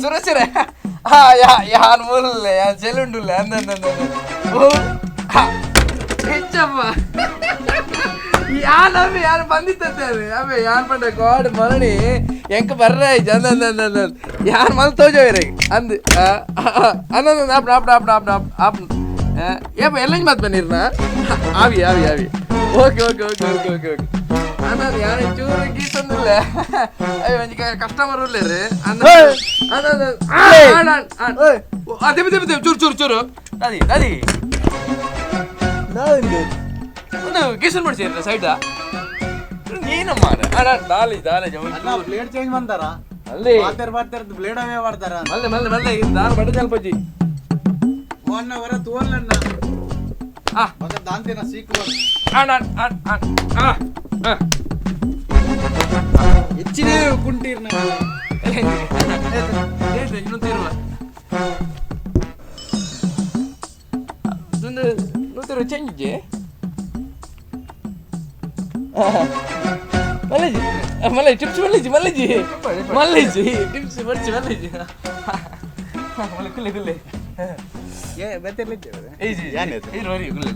ಸುರೇಶರೇ, ಹಾ ಯಾ ಯಾನ್ ಮುಲ್ಲೆ ಯಾನ್ ಸೆಲುಂಡುಲ್ಲೆ ಅಂದ ಅಂದ ಅಂದ ಓ ಹೆಚ್ಚಪ್ಪ ಯಾನ್ ಅವೆ ಯಾನ್ ಬಂದಿತ್ತಂತೆ ಅವೆ ಅವೆ ಯಾನ್ ಪಂಡ ಗಾಡ್ ಮರಣಿ ಎಂಕ ಬರ್ರ ಅಂದ ಅಂದ ಅಂದ ಅಂದ ಯಾನ್ ಮಲ್ ತೋಜೋಯ್ರೆ ಅಂದ್ ಅಂದ ಆಪ್ ಆಪ್ ಆಪ್ ಆಪ್ ಆಪ್ ಆಪ್ ಏಪ ಎಲ್ಲ ಮಾತು ಬನ್ನಿರ್ನ ಆವಿ ಆವಿ ಆವಿ okay okay okay okay okay okay ಅಣ್ಣ ಯಾರು ಚೂರು ಗೀಸೊಂದಿಲ್ಲ ಅಯ್ಯೋ ಒಂಜಿ ಕಸ್ಟಮರ್ ಉಲ್ಲೇರು ಅಂದ ಅಂದ ಅದೇ ಅದೇ ಚೂರು ಚೂರು ಚೂರು ದಾದಿ ದಾದಿ ಒಂದು ಗೀಸನ್ ಮಾಡಿಸಿರ ಸೈಡ ಏನಮ್ಮ ಅಣ್ಣ ದಾಲಿ ದಾಲಿ ಬ್ಲೇಡ್ ಚೇಂಜ್ ಬಂದಾರ ಅಲ್ಲಿ ಬಾತೇರ್ ಬಾತೇರ್ ಬ್ಲೇಡ್ ಅವೇ ಮಾಡ್ತಾರ. ಮಲ್ಲೆ ಮಲ್ಲೆ ಮಲ್ಲೆ ಇದು ದಾನ ಬಡ ಜಲ್ಪಜಿ ಒನ್ನ ವರ ತೋಲ್ಲಣ್ಣ. ಆ ಮಗ ದಾಂತೇನ ಸೀಕು. ಅಣ್ಣ ಅಣ್ಣ ಅಣ್ಣ ಆ ಆ ಹೆಚ್ಚಿನ ಕುಂಟೀರ್ನ. ಇನ್ನೊಂದು ಇರುವ ಒಂದು ನೂತಿರುವ ಚೇಂಜ್ ಮಲ್ಲೇಜಿ ಮಲ್ಲೇಜಿ ಟಿಪ್ಸ್ ಮಲ್ಲೇಜಿ ಮಲ್ಲೇಜಿ ಮಲ್ಲೇಜಿ ಟಿಪ್ಸ್ ಬರ್ಚಿ ಮಲ್ಲೇಜಿ ಮಲ್ಲೆ ಕುಲ್ಲೆ ಕುಲ್ಲೆ. ಏ ಬೆತ್ತಿರ್ಲಿಕ್ಕೆ ಈಜಿ ಏನಾಯ್ತು? ಇರು ಬರಿ ಕುಲ್ಲೆ.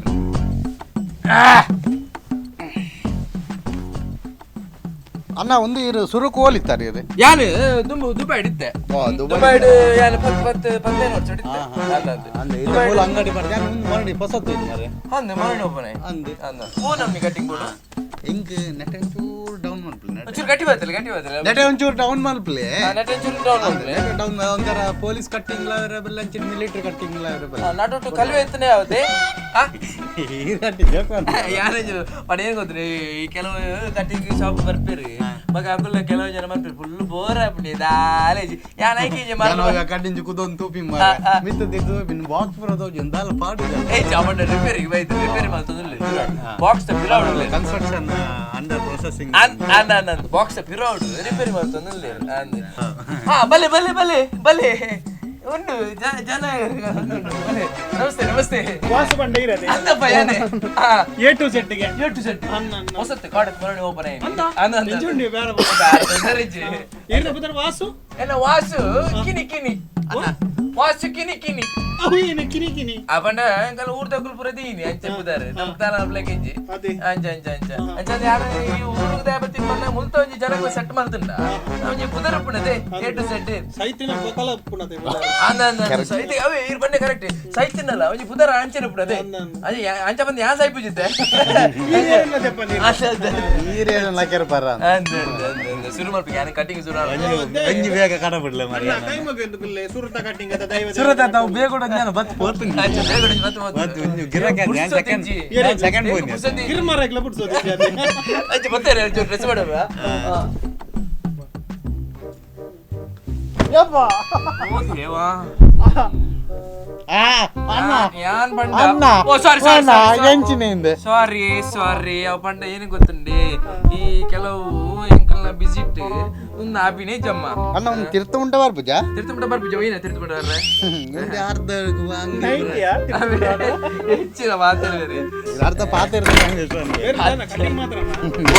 ಅಣ್ಣ ಒಂದು ಇರು ಸುರುಕು ಹೋಲಿತ್ತಾರೆ ಇದು. ಯಾನು ದುಂಬು ದುಬೈ ಇತ್ತೆ. ಓ, ದುಬೈ. ದುಬೈ ಯಾನು ಪತ್ತು ಪತ್ತು ಪತ್ತೇನು ವರ್ಷ ಇತ್ತೆ. ಅಂದೆ ಇದು ಮೂಲ ಅಂಗಡಿ ಬರ್ದೆ ಮುಂದೆ ಮರಡಿ ಹೊಸತ್ತು ಇದು ಮರೆ. ಅಂದೆ ಮರಣ ಒಬ್ಬನೇ ಅಂದೆ. ಅಂದ ಓ ನಮ್ನಿ ಕಟ್ಟಿಂಗ್ ಬೋರ್ಡು ಹಿಂಗ್ ನೆಟ್ ಒಂಚೂರು ಡೌನ್ ಮಾಡ್ಪ್ಲೆ ನೆಟ್. ಒಂಚೂರು ಗಟ್ಟಿ ಬರ್ತಲ್ಲ ಗಟ್ಟಿ ಬರ್ತಲ್ಲ. ನೆಟ್ ಒಂಚೂರು ಡೌನ್ ಮಾಡ್ಪ್ಲೆ. ನೆಟ್ ಒಂಚೂರು ಡೌನ್ ಮಾಡ್ಪ್ಲೆ. ನೆಟ್ ಡೌನ್ ಒಂಥರ ಪೊಲೀಸ್ ಕಟ್ಟಿಂಗ್ ಅವೈಲೇಬಲ್ ಅಂಚಿನ ಮಿಲಿಟರಿ ಕಟ್ಟಿಂಗ್ ಅವೈಲೇಬಲ್. ನಟು ಕಲ್ವೆ ಎತ್ತನೆ ಯಾವತ್ತೆ ಈರಟ್ಟಿ ಜೋಕ್ ಅಂತ. ಯಾರೇಜು ಬಟ್ ಏನ್ ಗೊತ್ತ್ರಿ, ಈ ಕೆಲವು ಕಟ್ಟಿಂಗ್ ಶಾಪ್ ಬರ್ಪೇರಿ ಮಗ ಅಕುಲ್ಲ ಕೆಲವು ಜನ ಬರ್ಪೇರಿ ಫುಲ್ ಬೋರ್ ಆಪುಂಡಿ ದಾಲೇಜಿ ಯಾನ್ ಐಕಿ ಯಾನ್ ಕಡ್ಡಿಂಚು ಕುದೊಂದು ತೂಪಿ ಮಾರ ಮಿತ್ತ ದಿದ್ದು ಬಿನ್ ಬಾಕ್ಸ್ ಪೂರ ತೋಜು ದಾಲ ಪಾಡು. ಏ ಚಾಮಂಡ ರಿಪೇರಿ ಬೈತು ರಿಪೇರಿ ಮಲ್ತೊಂದುಲ್ಲೆ ಬಾಕ್ಸ್ ದ ಪಿರೌಡ್ ಕನ್ಸ್ಟ್ರಕ್ಷನ್ ಅಂಡರ್ ಪ್ರೊಸೆಸಿಂಗ್. ಅನ್ ಅನ್ ಅನ್ ಅನ್ ಬಾಕ್ಸ್ ದ ಪಿರೌಡ್ ರಿಪೇರಿ ಮಲ್ತೊಂದುಲ್ಲೆ ಅಂದ್. ಹಾ ಬಲೆ ಬಲೆ ಬಲೆ ಬಲೆ ಉಂಡು ಜನ ಬಲೆ. ನಮಸ್ತೆ ನಮಸ್ತೆ. ವಾಸು ಬಂಡೆ ಇರದೆ ಅಂದಪ್ಪ ಯಾನೆ ಎ ಟು ಸೆಟ್ ಗೆ ಎ ಟು ಸೆಟ್ ಹೊಸತ್ತೆ ಕಾಡತ್ ಮರಳಿ ಓಪನ್ ಆಯ್ತು ಅಂದ ಅಂದ ಅಂದ ನಿಂಜುಂಡಿ ಬೇರೆ ತೊಂದರೆ ಏನ ಪುದರ್ ವಾಸು ಎನ್ನ ವಾಸು ಕಿನಿ ಕಿನಿ ವಾಸು ಕಿನಿ ಕಿನಿ. ಅವು ಏನು ಕಿನಿ ಕಿನಿ? ಅಪಂಡ ಎಂಕಲ್ ಊರ್ದಕುಲು ಪೂರ ದೀನಿ ಅಂಚ ಪುದಾರ್ ನಮ್ಗೆ ತಾನ ಪ್ಲೇಕಿಂಜಿ ಅದೇ. ಅಂಚ ಅಂಚ ಅಂಚ ಅಂಚ ಯಾರು ಈ ಊರುಗ್ ದೇಪತಿ ಪನ್ನ ಮುಲ್ತ ಒಂಜಿ ಜನಕ್ಲ ಸೆಟ್ ಮಲ್ತುಂಡ ಒಂಜಿ ಪುದರ್ ಉಪ್ಪುನದೆ ಎ ಟು ಸೆಟ್. ಸೈತಿನ ಬೊಕಲ ಉಪ್ಪುನದೆ. ಅಂದ ಅಂದ ಅಂದ ಸೈತಿ ಅವೇ ಇರ್ ಬಂಡೆ ಕರೆಕ್ಟ್ ಸೈತಿನಲ್ಲ ಒಂಜಿ ಪುದರ್ ಅಂಚನೆ ಉಪ್ಪುನದೆ ಅಂಚ ಅಂಚ ಬಂದು ಯಾ ಸೈಪುಜಿತ್ತೆ. ಈರೇನು ಲಕೆರ್ ಪರ ಅಂದ ಅಂದ ಅಂದ ಅಂದ ಶುರು ಮಲ್ಪಿ ಯಾನ ಕಟಿಂಗ್ ಶುರು ಒಂಜಿ ಬೇಗ ಕಡ ಬಿಡ್ಲೆ ಮರಿ. ಸುರುತ ಕಟ್ಟಿಂಗ್ ಅದ ದೈವ. ಸುರತ ತಾವು ಬೇಗ ಕೂಡ ಜ್ಞಾನ ಬತ್ ಪೋರ್ತು. ಅಂಚ ಬೇಗ ಹೊಡೆದು ಮತ್ತೆ ಮತ್ತೆ ಬತ್ ಒಂಜಿ ಗಿರಕ ಸೆಕೆಂಡ್ ಸೆಕೆಂಡ್ ಬೋನಿ. ಗಿರ್ಮರಗ್ಲ ಬಿಡ್ಸೋದು. ಅಂಚ ಮತ್ತೆ ಡ್ರೆಸ್ ಮಾಡವ. ಯಪ್ಪ ದೇವಾ ಅಣ್ಣ ಯಾನ್ ಬಂಡ ಅಣ್ಣ ಓ ಸಾರಿ ಸಾರಿ ಎಂಚಿನಿಂದ ಸಾರಿ ಸಾರಿ ಅವ್ ಪಂಡ ಏನು ಗೊತ್ತುಂಡಿ ಈ ಕೆಲವು ಎಂಕಲ್ನ ಬಿಸಿಟ್ ಒಂದು ಆಪಿನೇ ಜಮ್ಮ. ಅಣ್ಣ ಒಂದು ತಿರ್ತ ಉಂಟ ಬರ್ಪುಜ ತಿರ್ತು ಬರ್ಪುಜ ಒಯ್ನ ತಿರ್ತು ಬರ್ರೆ. ಒಂದು ಅರ್ಧ ಹೆಚ್ಚಿನ ಮಾತಾಡಿದರೆ ಅರ್ಧ ಪಾತ್ರ. ಕಟ್ಟಿಂಗ್ ಮಾತ್ರ.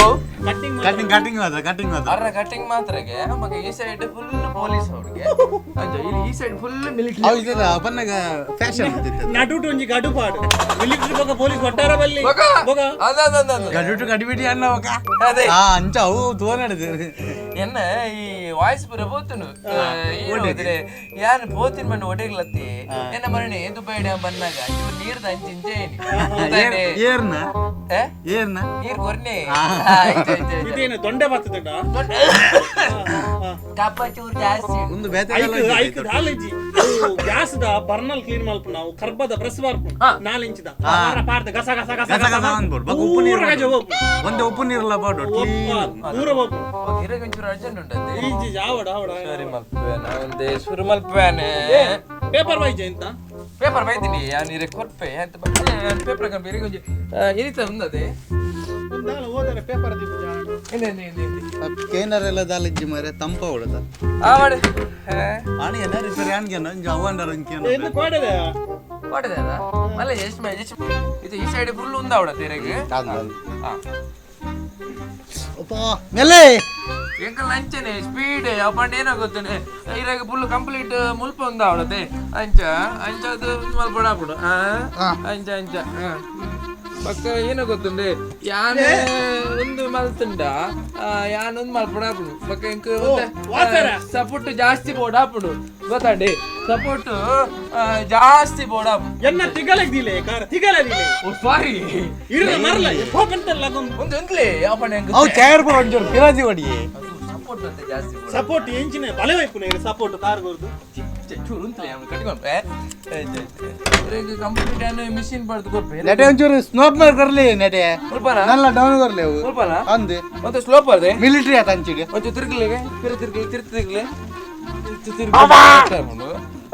ಓ ಕಟ್ಟಿಂಗ್ ಕಟಿಂಗ್ ಕಟಿಂಗ್ ಮಾತ್ರ ಕಟಿಂಗ್ ಮಾತ್ರ. ಅರ್ರ ಕಟಿಂಗ್ ಮಾತ್ರಗೆ ಮಗ ಈ ಸೈಡ್ ಫುಲ್ ಪೊಲೀಸ್ ಅವ್ರಿಗೆ ಅಂಚ ಇಲ್ಲಿ ಈ ಸೈಡ್ ಫುಲ್ ಮಿಲಿಟರಿ. ಅವು ಇದರ ಪನ್ನಗ ಫ್ಯಾಷನ್ ನಡುಟು ಒಂಜಿ ಗಡು ಪಾಡು ಮಿಲಿಟರಿ ಬೊಕ ಪೊಲೀಸ್ ಒಟ್ಟಾರ ಬಲ್ಲಿ ಬೊಕ ಬೊಕ ಅದ ಅದ ಅದ ಅದ. ಗಡುಟು ಗಡಿಬಿಡಿ ಅಣ್ಣ ఒక ಅದೇ ಆ ಅಂಚ ಅವು ತೋನಡದು. ಎನ್ನ ಈ ವಾಯ್ಸ್ ಪೂರ ಪೋತುನು ಯಾನ್ ಪೋತಿನ ಮಣ್ಣು ಒಡೆಗ್ಲತ್ತಿ ಎನ್ನ ಮರಣೆ ದುಬೈ ಡ್ಯಾಮ್ ಬನ್ನಾಗ ಇವ್ರು ನೀರ್ದ ಅಂಚಿಂಚೇನಿ ಏರ್ನ ಏರ್ನ ನೀರ್ ಕೊರ್ನೆ ಇದೇನು ದೊಂಡೆ ಬರ್ತದ? ಕಪ್ಪ ಚೂರು ಜಾಸ್ತಿ. ಒಂದು ಬೇತೆ ಐಕ್ ಐಕ್ ದಾಲೇಜಿ ಗ್ಯಾಸ್ the ಬರ್ನಲ್ ಕ್ಲೀನ್ ಮಲ್ಪು ನಾವು ಕರ್ಬದ ಬ್ರಷ್ ಬರ್ಪು 4 ಇಂಚ್ the ಪಾರ ಪಾರ್ದ ಗಸ ಗಸ ಗಸ ಗಸ ಗಸ ಅನ್ಬೋದು ಬೊಕ ಉಪ್ಪು ನೀರು ಗಜ ಹೋಪು. ಒಂದು ಉಪ್ಪು ನೀರ್ಲ ಬಾಡು ಪೂರ ಹೋಪು. ಇರಗೆ ಒಂಚೂರು ಅರ್ಜೆಂಟ್ ಉಂಟಂತೆ. ಈಜಿ ಆವಡ ಆವಡ. ಸರಿ ಮಲ್ಪುವೇನ ಒಂದೇ ಶುರು ಮಲ್ಪುವೇನೆ. ಪೇಪರ್ ವೈಜ ಎಂತ ಪೇಪರ್ ಬೈತೀನಿ ಯಾನ್ ಇರೆ ಕೊರ್ಪೆ ಅಂತ ಪೇಪರ್ ಕಂಪಿ ಇರೆಗೆ ಒಂಜಿ ಇರಿತ ಉಂದದೆ. ಒಂದಾಲ ಓದರೆ ಪೇಪರ್ ದಿಪ್ಪು. ಇಂದೆ ಇಂದೆ ಇಂದೆ ಇಂದೆ ಕೇನರೆಲ್ಲ ದಾಲಿಜ್ಜಿ ಮರೆ ತಂಪ ಹೊಡದ. ಆವಡ ಆಣಿ ಎಲ್ಲ ರಿಪೇರಿ ಆಣ್ಗೆನ ಒಂಜಿ ಅವಂಡರ ಒಂಜಿ ಎಂದು ಕೋಡದೆ ಕೊಡದೆ ಮಲ್ಲ ಎಷ್ಟು ಎಷ್ಟು ಇದು ಈ ಸೈಡ್ ಫುಲ್ ಉಂದಾವಡ ತೆರೆಗೆ. ಅಪ್ಪ ಮೆಲೆ ಎಂಕಲ್ ಅಂಚನೆ ಸ್ಪೀಡ್ ಅಪ್ಪಂಡ ಏನೋ ಗೊತ್ತನೆ ಇರಾಗ ಫುಲ್ ಕಂಪ್ಲೀಟ್ ಮುಲ್ಪ ಒಂದ ಅವಳತೆ ಅಂಚ ಅಂಚ ಅದು ಮಲ್ಪಡಾಪುಡು ಅಂಚ ಅಂಚ ಪಕ್ಕ ಏನೋ ಗೊತ್ತುಂಡೆ ಯಾನ್ ಒಂದು ಮಲ್ತುಂಡ ಯಾನ್ ಒಂದು ಮಲ್ಪಡಾಪುಡು ಪಕ್ಕ ಎಂಕ್ ಸಪೋರ್ಟ್ ಜಾಸ್ತಿ ಬೋಡಾಪುಡು ಗೊತ್ತಾಂಡಿ ಸಪೋರ್ಟ್ ಜಾಸ್ತಿ ಬೋಡಾಪು ಎನ್ನ ತಿಗಲಗ್ ದಿಲೆ ಕಾರ ತಿಗಲ ದಿಲೆ ಓ ಸಾರಿ ಇರು ಮರಲ ಪೋಪಂತಲ್ಲ ಒಂದು ಒಂದ್ಲೆ ಅಪ್ಪಣ ಎಂಕ್ ಅವು ಚೇರ್ ಪೂರ ಒಂಚೂರು ಪಿರಾಜಿ ಹೊಡಿ ಸಪೋರ್ಟ್ ಅಂತ ಜಾಸ್ತಿ ಸಪೋರ್ಟ್ ಎಂಜಿನ ಬಲವೈಪುನ ಸಪೋರ್ಟ್ ಕಾರ್ ಗೊರ್ದು ಚೂರು ಉಂತ್ಲೆ ಅವ್ನು ಕಟ್ಕೊಂಡು ಕಂಪ್ಲೀಟ್ ಅನ್ನು ಮಿಷಿನ್ ಬಡ್ದು ಕೊರ್ಪೆ ನೆಟೆ ಒಂಚೂರು ಸ್ನೋಪ್ ಮೇಲೆ ಕೊರ್ಲಿ ನೆಟೆ ಮುಲ್ಪನ ನಲ್ಲ ಡೌನ್ ಕೊರ್ಲಿ ಅವು ಮುಲ್ಪನ ಅಂದು ಮತ್ತೆ ಸ್ಲೋಪ್ ಅದೇ ಮಿಲಿಟರಿ ಆತ ಅಂಚಿಡು ಒಂಚೂರು ತಿರುಗಲಿಗೆ ಪಿರ ತಿರುಗಲಿ ತಿರು ತಿರುಗಲಿ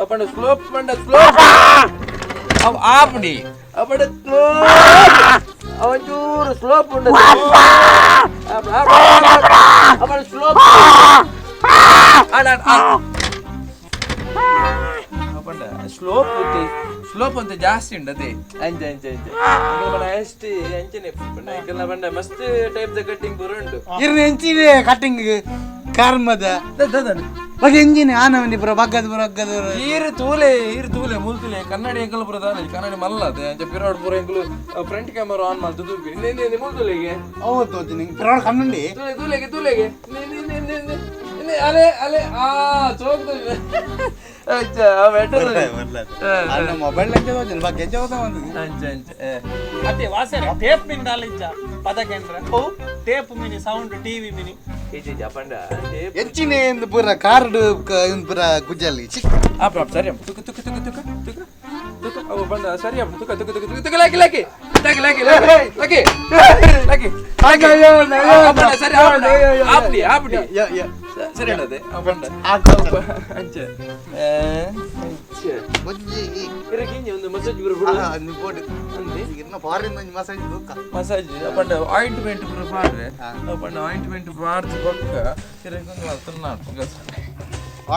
ಅಪ್ಪಂಡ ಸ್ಲೋಪ್ ಪಂಡ ಸ್ಲೋಪ್ ಅವ್ ಆಪಡಿ ಅಪ್ಪಂಡ ಸ್ಲೋಪ್ ಅವಂಚೂರು ಸ್ಲೋಪ್ ಉಂಡ ಅಪ್ಪಂಡ ಸ್ಲೋಪ್ ಅಪ್ಪಂಡ ಸ್ಲೋಪ್ ಸ್ಲೋಪ್ ಅಂತ ಜಾಸ್ತಿ ಉಂಟು ಅದೇ ಅಂಚೆ ಅಂಚೆ ಅಂಚೆ ಅಷ್ಟೇ ಅಂಚನೆ ಎಂಕಲ್ನ ಬಂಡ ಮಸ್ತ್ type the cutting ಪೂರ ಉಂಟು ಇರ್ನ ಎಂಚಿನೆ ಕಟ್ಟಿಂಗ್ ಕರ್ಮದ ಬಗೆ ಎಂಜಿನ್ ಆನವನಿ ಪುರ ಬಗ್ಗದ ಪುರ ಬಗ್ಗದ ಈರು ತೂಲೆ ಈರು ತೂಲೆ ಮೂಲ್ತುಲೆ ಕನ್ನಡಿ ಎಂಕಲ್ ಪುರ ದಾಲ ಕನ್ನಡಿ ಮಲ್ಲ ಅದೇ ಅಂಚೆ ಪಿರೋಡ್ ಪುರ ಎಂಕಲು front camera on ಮಾಡ್ತು ತೂಪಿ ನೇ ಮೂಲ್ತುಲೆಗೆ ಅವು ತೋಜಿ ನಿಂಗೆ ಪಿರೋಡ್ ಕಣ್ಣುಂಡಿ ತೂಲೆ ತೂಲೆಗೆ ತೂಲೆಗೆ ನೇ ನೇ ನೇ ನೇ ನೇ ಅಲೆ ಅಲೆ ಆ ಚೋಕ್ ಅಚ್ಚಾ ಬೆಟರ್ ಅನ್ನ ಮೊಬೈಲ್ ಲಂಚ ತೋಜಿನ ಬಗ್ಗೆ ಎಂಚ ಹೋದ ಒಂದು ಅಂಚೆ ಅಂಚೆ ಅದೇ ವಾಸರ ಟೇಪ್ ಮಿನಿ ದಾಲಿಂಚ ಪದಕೇಂದ್ರ ಓ tape mini sound TV mini ಜಪಂಡ ಎಂಚಿನೆ ಇಂದು ಪೂರ ಕಾರ್ಡ್ ಇಂದು ಪೂರ ಗುಜ್ಜಲ್ಲಿ ಚಿಕ್ಕ ಅಪ್ಪ ಸರಿ ತುಕ ತುಕ ತುಕ ತುಕ ತುಕ ತುಕ ಅವು ಬಂದ ಸರಿ ಅಪ್ಪ ತುಕ ತುಕ ತುಕ ತುಕ ತುಕ lucky lucky lucky lucky lucky lucky lucky ಸರಿ ಆಪ್ಡಿ ಆಪ್ಡಿ ಸರಿ ಅದೇ ಬಂಡ ಅಂಚೆ ಅಂಚೆ ಬೊಜ್ಜಿ ಇರಕಿಂಜಿ ಒಂದು ಮಸಾಜ್ ಬರ ಬಿಡು ಅಂದು ಬೋಡು ಅಂದೆ ಇರ್ನ ಫಾರಿನ್ ಒಂಜಿ ಮಸಾಜ್ ದೂಕ ಮಸಾಜ್ ಅಪ್ಪಂಡ ಆಯಿಂಟ್ಮೆಂಟ್ ಪೂರ ಪಾಡ್ರೆ ಅಪ್ಪಂಡ ಆಯಿಂಟ್ಮೆಂಟ್ ಪಾಡ್ದು ಬೊಕ್ಕ ಇರಕೊಂದು ಮಲ್ತನ್ನ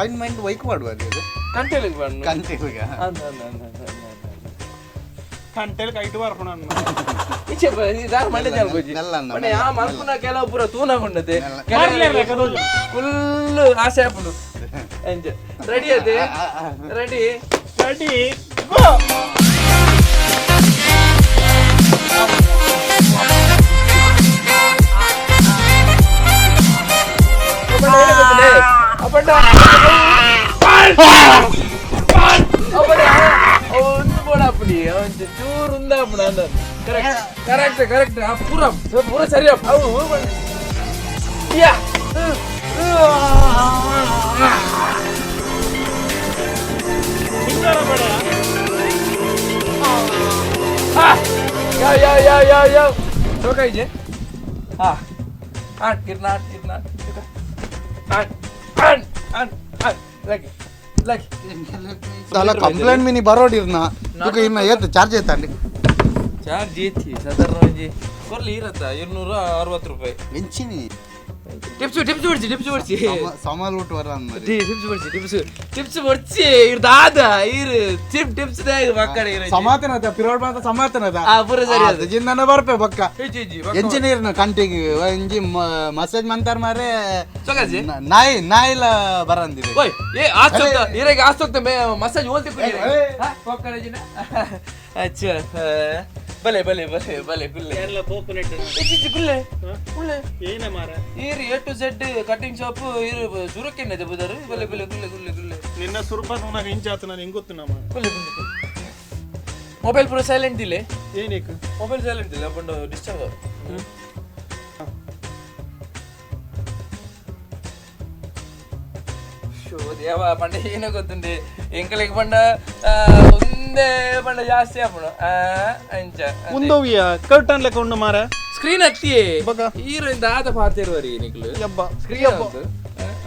ಆಯಿಂಟ್ಮೆಂಟ್ ವೈಕ್ ಮಾಡುವ ಅದು ಕಂಟೆಲಿಗೆ ಬಣ್ಣ ಕಂಟೆಲಿಗೆ ಅಂದ ಅಂದ ಅಂದ ಕಂಟೆಲ್ ಕೈಟು ಬರ್ಪುಣ ಇಚ್ಚೆ ದಾರ ಮಂಡೆ ಜಾಲ್ಗೋಜಿ ಮಂಡೆ ಆ ಮಲ್ಪುನ ಕೆಲವು ಪೂರ ತೂನಗುಂಡತೆ ಫುಲ್ ಆಸೆ ಆಪುಂಡು ಅಂಚೆ ರೆಡಿ ಅದೇ ready ready go ಅಪ್ಪಂಡ ಒಂದು ಬೋಡಾಪುಡಿ ಒಂಚು ಚೂರು ಉಂದಾಪುಡ ಅಂದ correct correct correct ಆ ಪೂರ ಪೂರ ಸರಿ ಅವು ಯಾ ಯಾ ಯಾ ಯಾ ಯಾ ಯಾ ಚೌಕಾಯಿಜೆ ಹಾ ಆಟ್ ಕಿರ್ನಾಟ್ ಕಿರ್ನಾಟ್ ಆಟ್ ಆಟ್ ಆಟ್ ಆಟ್ ಲಕ್ಕಿ ಲಕ್ಕಿ ಅಲ್ಲ ಕಂಪ್ಲೇಂಟ್ ಮಿನಿ ಬರೋಡಿರ್ನ ತುಕ ಇನ್ನ ಏತ್ ಚಾರ್ಜ್ ಐತಂಡಿ ಚಾರ್ಜ್ ಏತಿ ಸಾಧಾರಣ ಒಂಜಿ ಕೊರ್ಲಿ ಇರತ್ತ 260 ರೂಪಾಯಿ ಎಂಚಿನಿ ಟಿಪ್ಸ್ ಟಿಪ್ಸ್ ಹೊಡ್ಸಿ ಟಿಪ್ಸ್ ಹೊಡ್ಸಿ ಸಮಾಲ್ ಊಟ ವರ ಅನ್ಮರಿ ಟಿಪ್ಸ್ ಹೊಡ್ಸಿ ಟಿಪ್ಸ್ ಟಿಪ್ಸ್ ಹೊಡ್ಸಿ ಇರ್ದಾದ ಇರು ಟಿಪ್ ಟಿಪ್ಸ್ ದಾಗ ಮಕ್ಕಳ ಇರು ಸಮಾತನದ ಪಿರೋಡ್ ಮಾತ ಸಮಾತನದ ಆ ಪೂರ ಸರಿ ಅದು ಜಿಂದನ ಬರ್ಪೆ ಬಕ್ಕ G G ಎಂಚಿನ ಇರ್ನ ಕಂಟಿಗೆ ಎಂಜಿ ಮಸಾಜ್ ಮಂತಾರ ಮಾರೆ ಚೊಕಾಜಿ ನಾಯಿ ನಾಯಿಲ ಬರಂದಿದೆ ಓಯ್ ಏ ಆಸ್ತೋಕ್ತ ಇರೆಗೆ ಆಸ್ತೋಕ್ತ ಮೇ ಮಸಾಜ್ ಓಲ್ತಿ ಕುಡಿ ಪಕ್ಕಡ ಜಿನ ಅಚ್ಚಾ ಬಲೆ ಬಲೆ ಬಲೆ ಬಲೆ ಗುಲ್ಲೆ ಎಲ್ಲ ಪೋಪುನೆಟ್ ಇಚ್ಚಿ ಗುಲ್ಲೆ ಗುಲ್ಲೆ ಏನ ಮಾರ ಈರು A to Z cutting shop ಈರು ಸುರಕ್ಕೆನೆ ಬುದಾರು ಬಲೆ ಬಲೆ ಗುಲ್ಲೆ ಗುಲ್ಲೆ ಗುಲ್ಲೆ ನಿನ್ನ ಸುರಪ ಉನಾಗ ಇಂಚಾತ ನಾನು ಹೆಂಗ್ ಗೊತ್ತು ನಮ್ಮ ಗುಲ್ಲೆ ಗುಲ್ಲೆ ಮೊಬೈಲ್ ಪೂರ ಸೈಲೆಂಟ್ ದಿಲೆ ಏನಕ್ಕೆ ಮೊಬೈಲ್ ಸೈಲೆಂಟ್ ದಿಲೆ ಅಪ್ಪಂಡು ಡಿಸ್ಟರ್ಬ್ ಶೋ ದೇವ ಪಂಡ ಏನೋ ಗೊತ್ತುಂಡೆ ಎಂಕಲಿಗೆ ಪಂಡ ಒಂದೇ ಪಂಡ ಜಾಸ್ತಿ ಆಪುಂಡು ಅಂಚ ಉಂದೋವಿಯ ಕರ್ಟನ್ ಲೆಕ್ಕ ಉಂಡು ಮಾರ ಸ್ಕ್ರೀನ್ ಹತ್ತಿ ಹೀರೋ ದಾದ ಪಾತಿರುವರಿ ನಿಕ್ಲು ಯಬ್ಬ ಸ್ಕ್ರೀನ್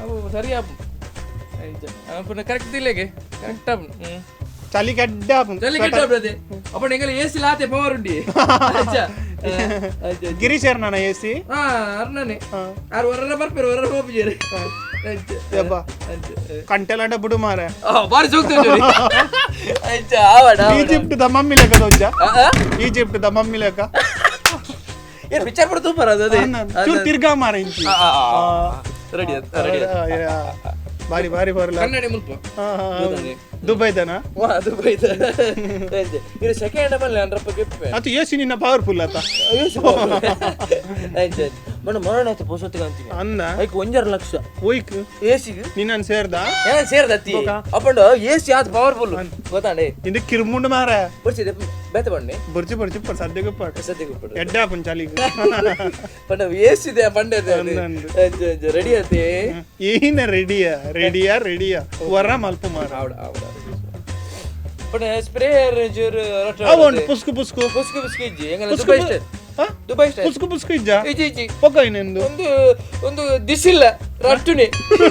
ಅವು ಸರಿ ಆಪು ಅಂಚ ಪುನಃ ಕರೆಕ್ಟ್ ಇಲ್ಲೇಗೆ ಕರೆಕ್ಟ್ ಆಪು ಚಲಿ ಗಡ್ಡ ಆಪು ಚಲಿ ಗಡ್ಡ ಆಪು ಅಪ್ಪ ಎಂಕಲ್ ಎ ಸಿ ಲಾತೆ ಪವರ್ ಉಂಡಿ ಅಚ್ಚ ಗಿರೀಶ್ ನಾನ ಎ ಸಿ ಹಾ ಅರ್ಣನೆ ಆರು ಹೊರರ ಬರ್ಪೇರು ಹೊರರ ಹೋಗ್ಬಿಜೇರಿ ಕಂಟೆಲಾಂಡ ಬಿಡು ಮಾರ ಬಾರಿ ಸೂಕ್ತ ಆವಡ Egypt the mummy ಲೆಕ್ಕ ದೊಜ್ಜ Egypt the mummy ಲೆಕ್ಕ ಏನು ಪಿಕ್ಚರ್ ಪಡ ಸೂಪರ್ ಅದು ಅದೇ ಚೂರು ತಿರ್ಗಾ ಮಾರ ಇಂಚಿ Ready ready. ಬಾರಿ ಬಾರಿ ಬರಲ್ಲ. ಕನ್ನಡಿ ಮುಲ್ಪ. ದುಬೈದನಾ? ವಾ ದುಬೈ. ಇದು ಸೆಕೆಂಡ್ ಬಲ್ಲ ಅನ್ರಪ್ಪ ಗಿಪ್ಪೆ. ಅದು ಏಸಿ ನಿನ್ನ ಪವರ್ಫುಲ್ ಆತ. ಮನ ಮರಣ ಆಯ್ತು ಪೊಸೊತ್ತಿಗೆ ಅಂತೀನಿ. ಅನ್ನ ಐಕ್ 1.5 ಲಕ್ಷ. ಒಯ್ಕ್ ಏಸಿಗೆ ನಿನ್ನನ್ ಸೇರ್ದ? ಏನ್ ಸೇರ್ದತ್ತಿ ಅಪ್ಪಂಡು ಏಸಿ ಆತ್ ಪವರ್ಫುಲ್ ಗೊತ್ತಾಂಡೆ. ಇಂದು ಕಿರ್ಮುಂಡು ಮಾರ. ಬರ್ಸಿದೆ ಬೇತ ಬಣ್ಣೆ. ಬರ್ಚಿ ಬರ್ಚಿ ಪರ್ ಸದ್ಯಕ್ಕೆ ಪಾಟ್. ಸದ್ಯಕ್ಕೆ ಪಡ್. ಎಡ್ಡ ಆಪುನ್ ಚಾಲಿಗ್. ಪಂಡ ಏಸಿದೆ ಪಂಡೆ ರೆಡಿ ಆತೆ. ಏನ ರೆಡಿಯಾ ರೆಡಿಯಾ ರೆಡಿಯಾ ವರ ಮಲ್ಪ ಮಾರ. ಆವಡ ಆವಡ. ಪಂಡ ಸ್ಪ್ರೇ ಜೋರು ಅವನ್ ಪುಸ್ಕು ಪುಸ್ಕು ಪುಸ್ಕು ಪುಸ್ಕು ಇಜ್ಜಿ ಎಂಗಲ Dubai style. Dubai style ಪುಸ್ಕು ಪುಸ್ಕು ಇಜ್ಜ ಇಜ್ಜಿ ಇಜ್ಜಿ ಪೊಕ್ಕ ಇನ್ನೊಂದು ಒಂದು ಒಂದು ದಿಸಿಲ್ಲ ರಟ್ಟುನೆ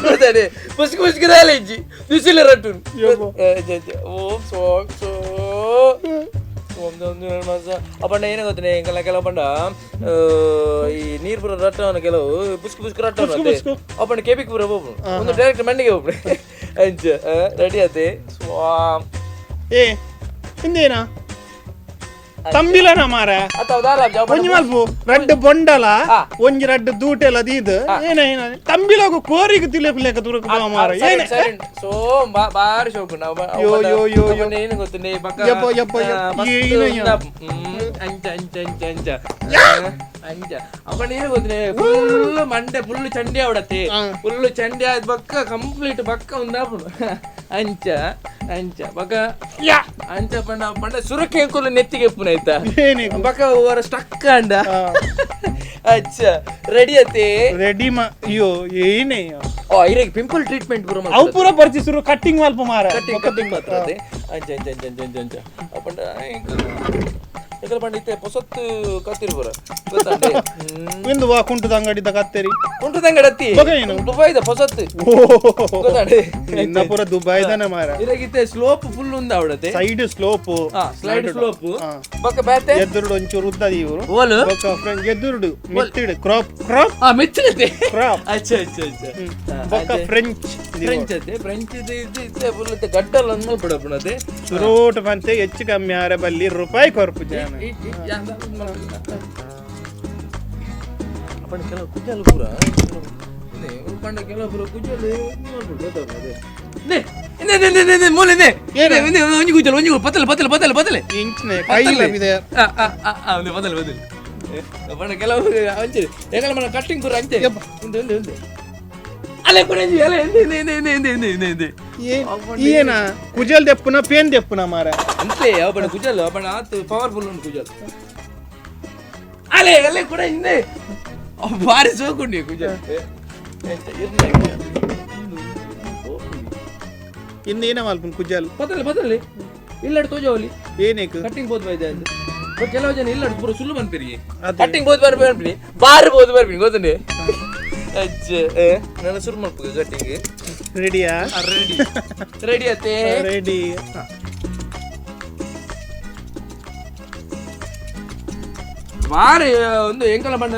ಗೊತ್ತಾನೆ. ಪುಸ್ಕು ಪುಸ್ಕು ದಾಲ ಇಜ್ಜಿ ದಿಸಿಲ್ಲ ರಟ್ಟುನು. ಓಂ ಸೋ ಸೋ ಒಂದು ಮಾಸ ಅಪ್ಪಂಡ ಏನೇ ಗೊತ್ತನೆ ಎಂಕಲ್ಲ ಕೆಲವು ಪಂಡ ಈ ನೀರು ಪೂರ ರಟ್ಟವನ ಕೆಲವು ಪುಸ್ಕು ಪುಸ್ಕು ರಟ್ಟವನ ಅಪ್ಪಂಡ ಕೆಬಿಕ್ ಪೂರ ಹೋಗ್ಬಿಡು ಒಂದು ಡೈರೆಕ್ಟ್ ಮಂಡಿಗೆ ಹೋಗ್ಬಿಡು ಅಂಚ ರೆಡಿ ಆತೆ ಸ್ವಾಮ್. ಏ ಹಿಂದೇನಾ ತಂಬಿಲನ ಮಾರ ಒಂಜಿ ಮಲ್ಪು ರಡ್ಡು ಬೊಂಡಲ ಒಂಜಿ ರಡ್ಡು ದೂಟೆಲ ದೀದ್ ಏನ ಏನ ತಂಬಿಲಗು ಕೋರಿಗೆ ತಿಲೇಪುಲೇಕ ತುರುಕು ಮಾರ ಏನ ಸೋ ಬಾರಿ ಶೋಕು ನಾವು ಯೋ ಯೋ ಯೋ ಯೋ ಏನು ಗೊತ್ತುಂಡೆ ಬಕ್ಕ ಯಪ್ಪ ಯಪ್ಪ ಏನ ಅಂಚ ಅಂಚ ಅಂಚ ಅಂಚ ಅಂಚ ಅಪ್ಪಣ್ಣ ಏನು ಗೊತ್ತುಂಡೆ ಫುಲ್ ಮಂಡೆ ಫುಲ್ ಚಂಡಿ ಅವಡತ್ತೆ ಫುಲ್ ಚಂಡಿ ಆದ ಬಕ್ಕ ಕಂಪ್ಲೀಟ್ ಬಕ್ಕ ಉಂದಾಪುಡು ಅಂಚ ಅಂಚ ಬಕ್ಕ ಯಾ ಅಂಚ ಪಂಡ ಪಂಡ ಸುರಕ್ಕೆ ಕುಲ್ಲ ನೆತ್ತಿಗೆ ಎಪ್ಪುನ ಆಯ್ತಾ ಬಕ್ಕ ಓವರ ಸ್ಟಕ್ ಅಂಡ ಅಚ್ಚ ರೆಡಿ ಆತೆ ರೆಡಿ ಮಾ ಅಯ್ಯೋ ಏನೇ ಓ ಇರಗೆ ಪಿಂಪಲ್ ಟ್ರೀಟ್ಮೆಂಟ್ ಪೂರ ಅವು ಪೂರ ಬರ್ಚಿ ಸುರು ಕಟ್ಟಿಂಗ್ ಮಲ್ಪ ಮಾರ ಕಟ್ಟಿಂಗ್ ಕಟ್ಟಿಂಗ್ ಮಾತ್ರ ಅದೇ ಅಂಚ ಅಂಚ ಅಂಚ ಅಂಚ ಅಂಚ ಅಂಚ ಪಂಡ ಎಂಕಲ್ ಪಂಡ ಇತ್ತೆ ಪೊಸತ್ತು ಕತ್ತಿರು ಪೂರ ಗೊತ್ತಂಡೆ. ಎಂದು ವಾ ಕುಂಟದ ಅಂಗಡಿದ ಕತ್ತೆರಿ ಕುಂಟದ ಅಂಗಡಿ ದುಬೈದ ಪೊಸತ್ತು ಗೊತ್ತಂಡೆ. ನಿನ್ನ ಪೂರ ದುಬೈದನ ಮಾರ. ಇರಗಿತ್ತೆ ಸ್ಲೋಪ್ ಫುಲ್ ಉಂದ ಅವಡತೆ side slope slide slope ಬಕ್ಕ ಬೇತೆ ಎದುರುಡು ಒಂಚೂರು ಉದ್ದದಿ ಇವರು ಓಲು ಬೊಕ್ಕ ಫ್ರೆಂಡ್ ಎದುರುಡು ಮಿತ್ತಿಡು ಕ್ರಾಪ್ ಕ್ರಾಪ್ ಆ ಮೆಚ್ಚಿನತೆ ಕ್ರಾಪ್ ಅಚ್ಚ ಅಚ್ಚ ಅಚ್ಚ ಬೊಕ್ಕ ಫ್ರೆಂಚ್ ಫ್ರೆಂಚ್ ಅತೆ ಫ್ರೆಂಚ್ ಇದು ಇತ್ತೆ ಫುಲ್ ಇತ್ತೆ ಗಡ್ಡಲ್ ಅಂದ್ಮೇಲೆ ಬಿಡಪುಣತೆ ಸುರೋಟ್ ಬಂತೆ ಹೆಚ್ಚು ಕಮ್ಮಿ ಆರೆ ಬಲ್ಲಿ ರೂಪಾಯಿ ಕೊರಪು ಜನ ಅಪ್ಪಣ್ಣ ಕೆಲವು ಕುಜಲ್ ಪೂರ ಪಂಡ ಕೆಲವು ಪೂರ ಕುಜಲ್ ಮೂಲೆ ಒಂಜಿ ಕುಜಲ್ ಒಂಜಿ ಪತ್ತಲೆ ಪತ್ತಲೆ ಪತ್ತಲೆ ಪತ್ತಲೆ ಇಂಚಿನ ಕೈ ಇದೆ ಪತ್ತಲೆ ಪತ್ತಲೆ ಪಂಡ ಕೆಲವು ಅಂಚೆ ಎಂಗಲ మన ಕಟ್ಟಿಂಗ್ ಪೂರ ಅಂಚೆ ಉಂದು ಉಂದು ಉಂದು ಅಲೆ ಕುಣಂಜಿ ಅಲೆ ಇಂದೆ ಇಂದೆ ಇಂದೆ ಇಂದೆ ಇಂದೆ ಇಂದೆ ಇಂದೆ ಏನ ಕುಜಲ್ ದೆಪ್ಪುನ ಪೇನ್ ದೆಪ್ಪುನ ಮಾರ ಅಂತೆ ಅವನ ಕುಜಲ್ ಅವನ ಆತು ಪವರ್ಫುಲ್ ಉಂಟು ಕುಜಲ್ ಅಲೆ ಅಲೆ ಕೂಡ ಹಿಂದೆ ಭಾರಿ ಸೋಕುಂಡಿ ಕುಜಲ್ ಇಂದ ಏನ ಮಲ್ಪುನ್ ಕುಜಲ್ ಪತ್ತಲೆ ಪತ್ತಲೆ ಇಲ್ಲಡ್ ತೋಜವಲಿ ಏನೇಕು ಕಟ್ಟಿಂಗ್ ಬೋದು ಬೈದೆ ಅಂತ ಕೆಲವು ಜನ ಇಲ್ಲಡ್ ಪೂರ ಸುಳ್ಳು ಬಂದ್ಪಿರಿ ಕಟ್ಟಿಂಗ್ ಬೋದು ಬರ್ಪಿ ಬಾರಿ ಬೋದು ಬರ್ಪಿ ಗೊತ್ತಂಡೆ ಅಜ್ಜ ನನ್ನ ಸುರು ಮಲ್ಪು ಕಟ್ಟಿಂಗ್ ರೆಡಿಯಾ ರೆಡಿ ರೆಡಿ ಆತೆ ರೆಡಿ ಬಾರಿ ಒಂದು ಎಂಕಲ ಬಂಡ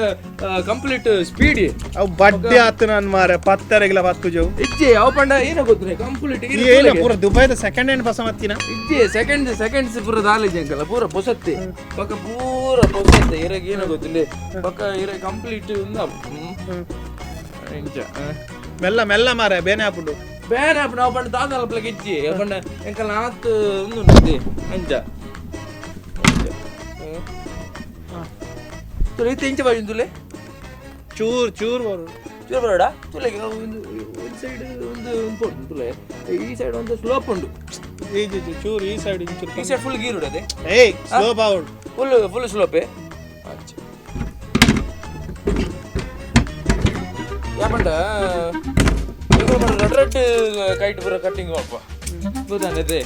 ಕಂಪ್ಲೀಟ್ ಸ್ಪೀಡ್ ಅವು ಬಡ್ಡೆ ಆತು ನಾನು ಮಾರ ಪತ್ತರೆಗಿಲ್ಲ ಪತ್ತು ಜೋ ಇಜ್ಜೆ ಅವು ಪಂಡ ಏನ ಗೊತ್ತುನೆ ಕಂಪ್ಲೀಟ್ ಏನ ಪೂರ ದುಬೈದ ಸೆಕೆಂಡ್ ಹ್ಯಾಂಡ್ ಬಸ ಮತ್ತಿನ ಇಜ್ಜೆ ಸೆಕೆಂಡ್ ಸೆಕೆಂಡ್ಸ್ ಪೂರ ದಾಲೇಜ್ ಅಂಕಲ ಪೂರ ಪೊಸತ್ತೆ ಪಕ್ಕ ಪೂರ ಪೊಸತ್ತೆ ಇರಗೆ ಏನ ಗೊತ್ತಿಲ್ಲ ಪಕ್ಕ ಇರ ಕಂಪ್ಲೀಟ್ ಉಂದ ಇಂಚ ಮೆಲ್ಲ ಮೆಲ್ಲ ಮಾರ ಬೇನೆ ಆಪುಡು ಬೇರೆ ಆಪುಡು ಅವು ಪಂಡ ದಾದಲ ಪ್ಲಗ್ ಇಜ್ಜಿ ಪಂಡ ಎಂಕಲ ಆತು ಉಂದು ಅಂಚ ತುಲೆ ಇತ್ತೆ ಇಂಚ ಬಾಜು ತುಲೆ ಚೂರ್ ಚೂರ್ ಬರು ಚೂರ್ ಬರೋಡ ತುಲೆ ಒಂದು ಒಂದು ಸೈಡ್ ಒಂದು ಒಂದು ತುಲೆ ಈ ಸೈಡ್ ಒಂದು ಸ್ಲೋಪ್ ಉಂಟು ಈ ಚೂರ್ ಈ ಸೈಡ್ ಇಂಚೂರು ಈ ಸೈಡ್ ಫುಲ್ ಗೀರ್ ಉಡದೆ ಏಯ್ ಸ್ಲೋಪ್ ಆವಡು ಫುಲ್ ಫುಲ್ ಸ್ಲೋಪೆ ಅಚ್ಚ ಯಾಪಂಡ red red kite ಪೂರ ಕಟ್ಟಿಂಗ್ ಅಪ್ಪ ಗೊತ್ತಾಗತ್ತೆ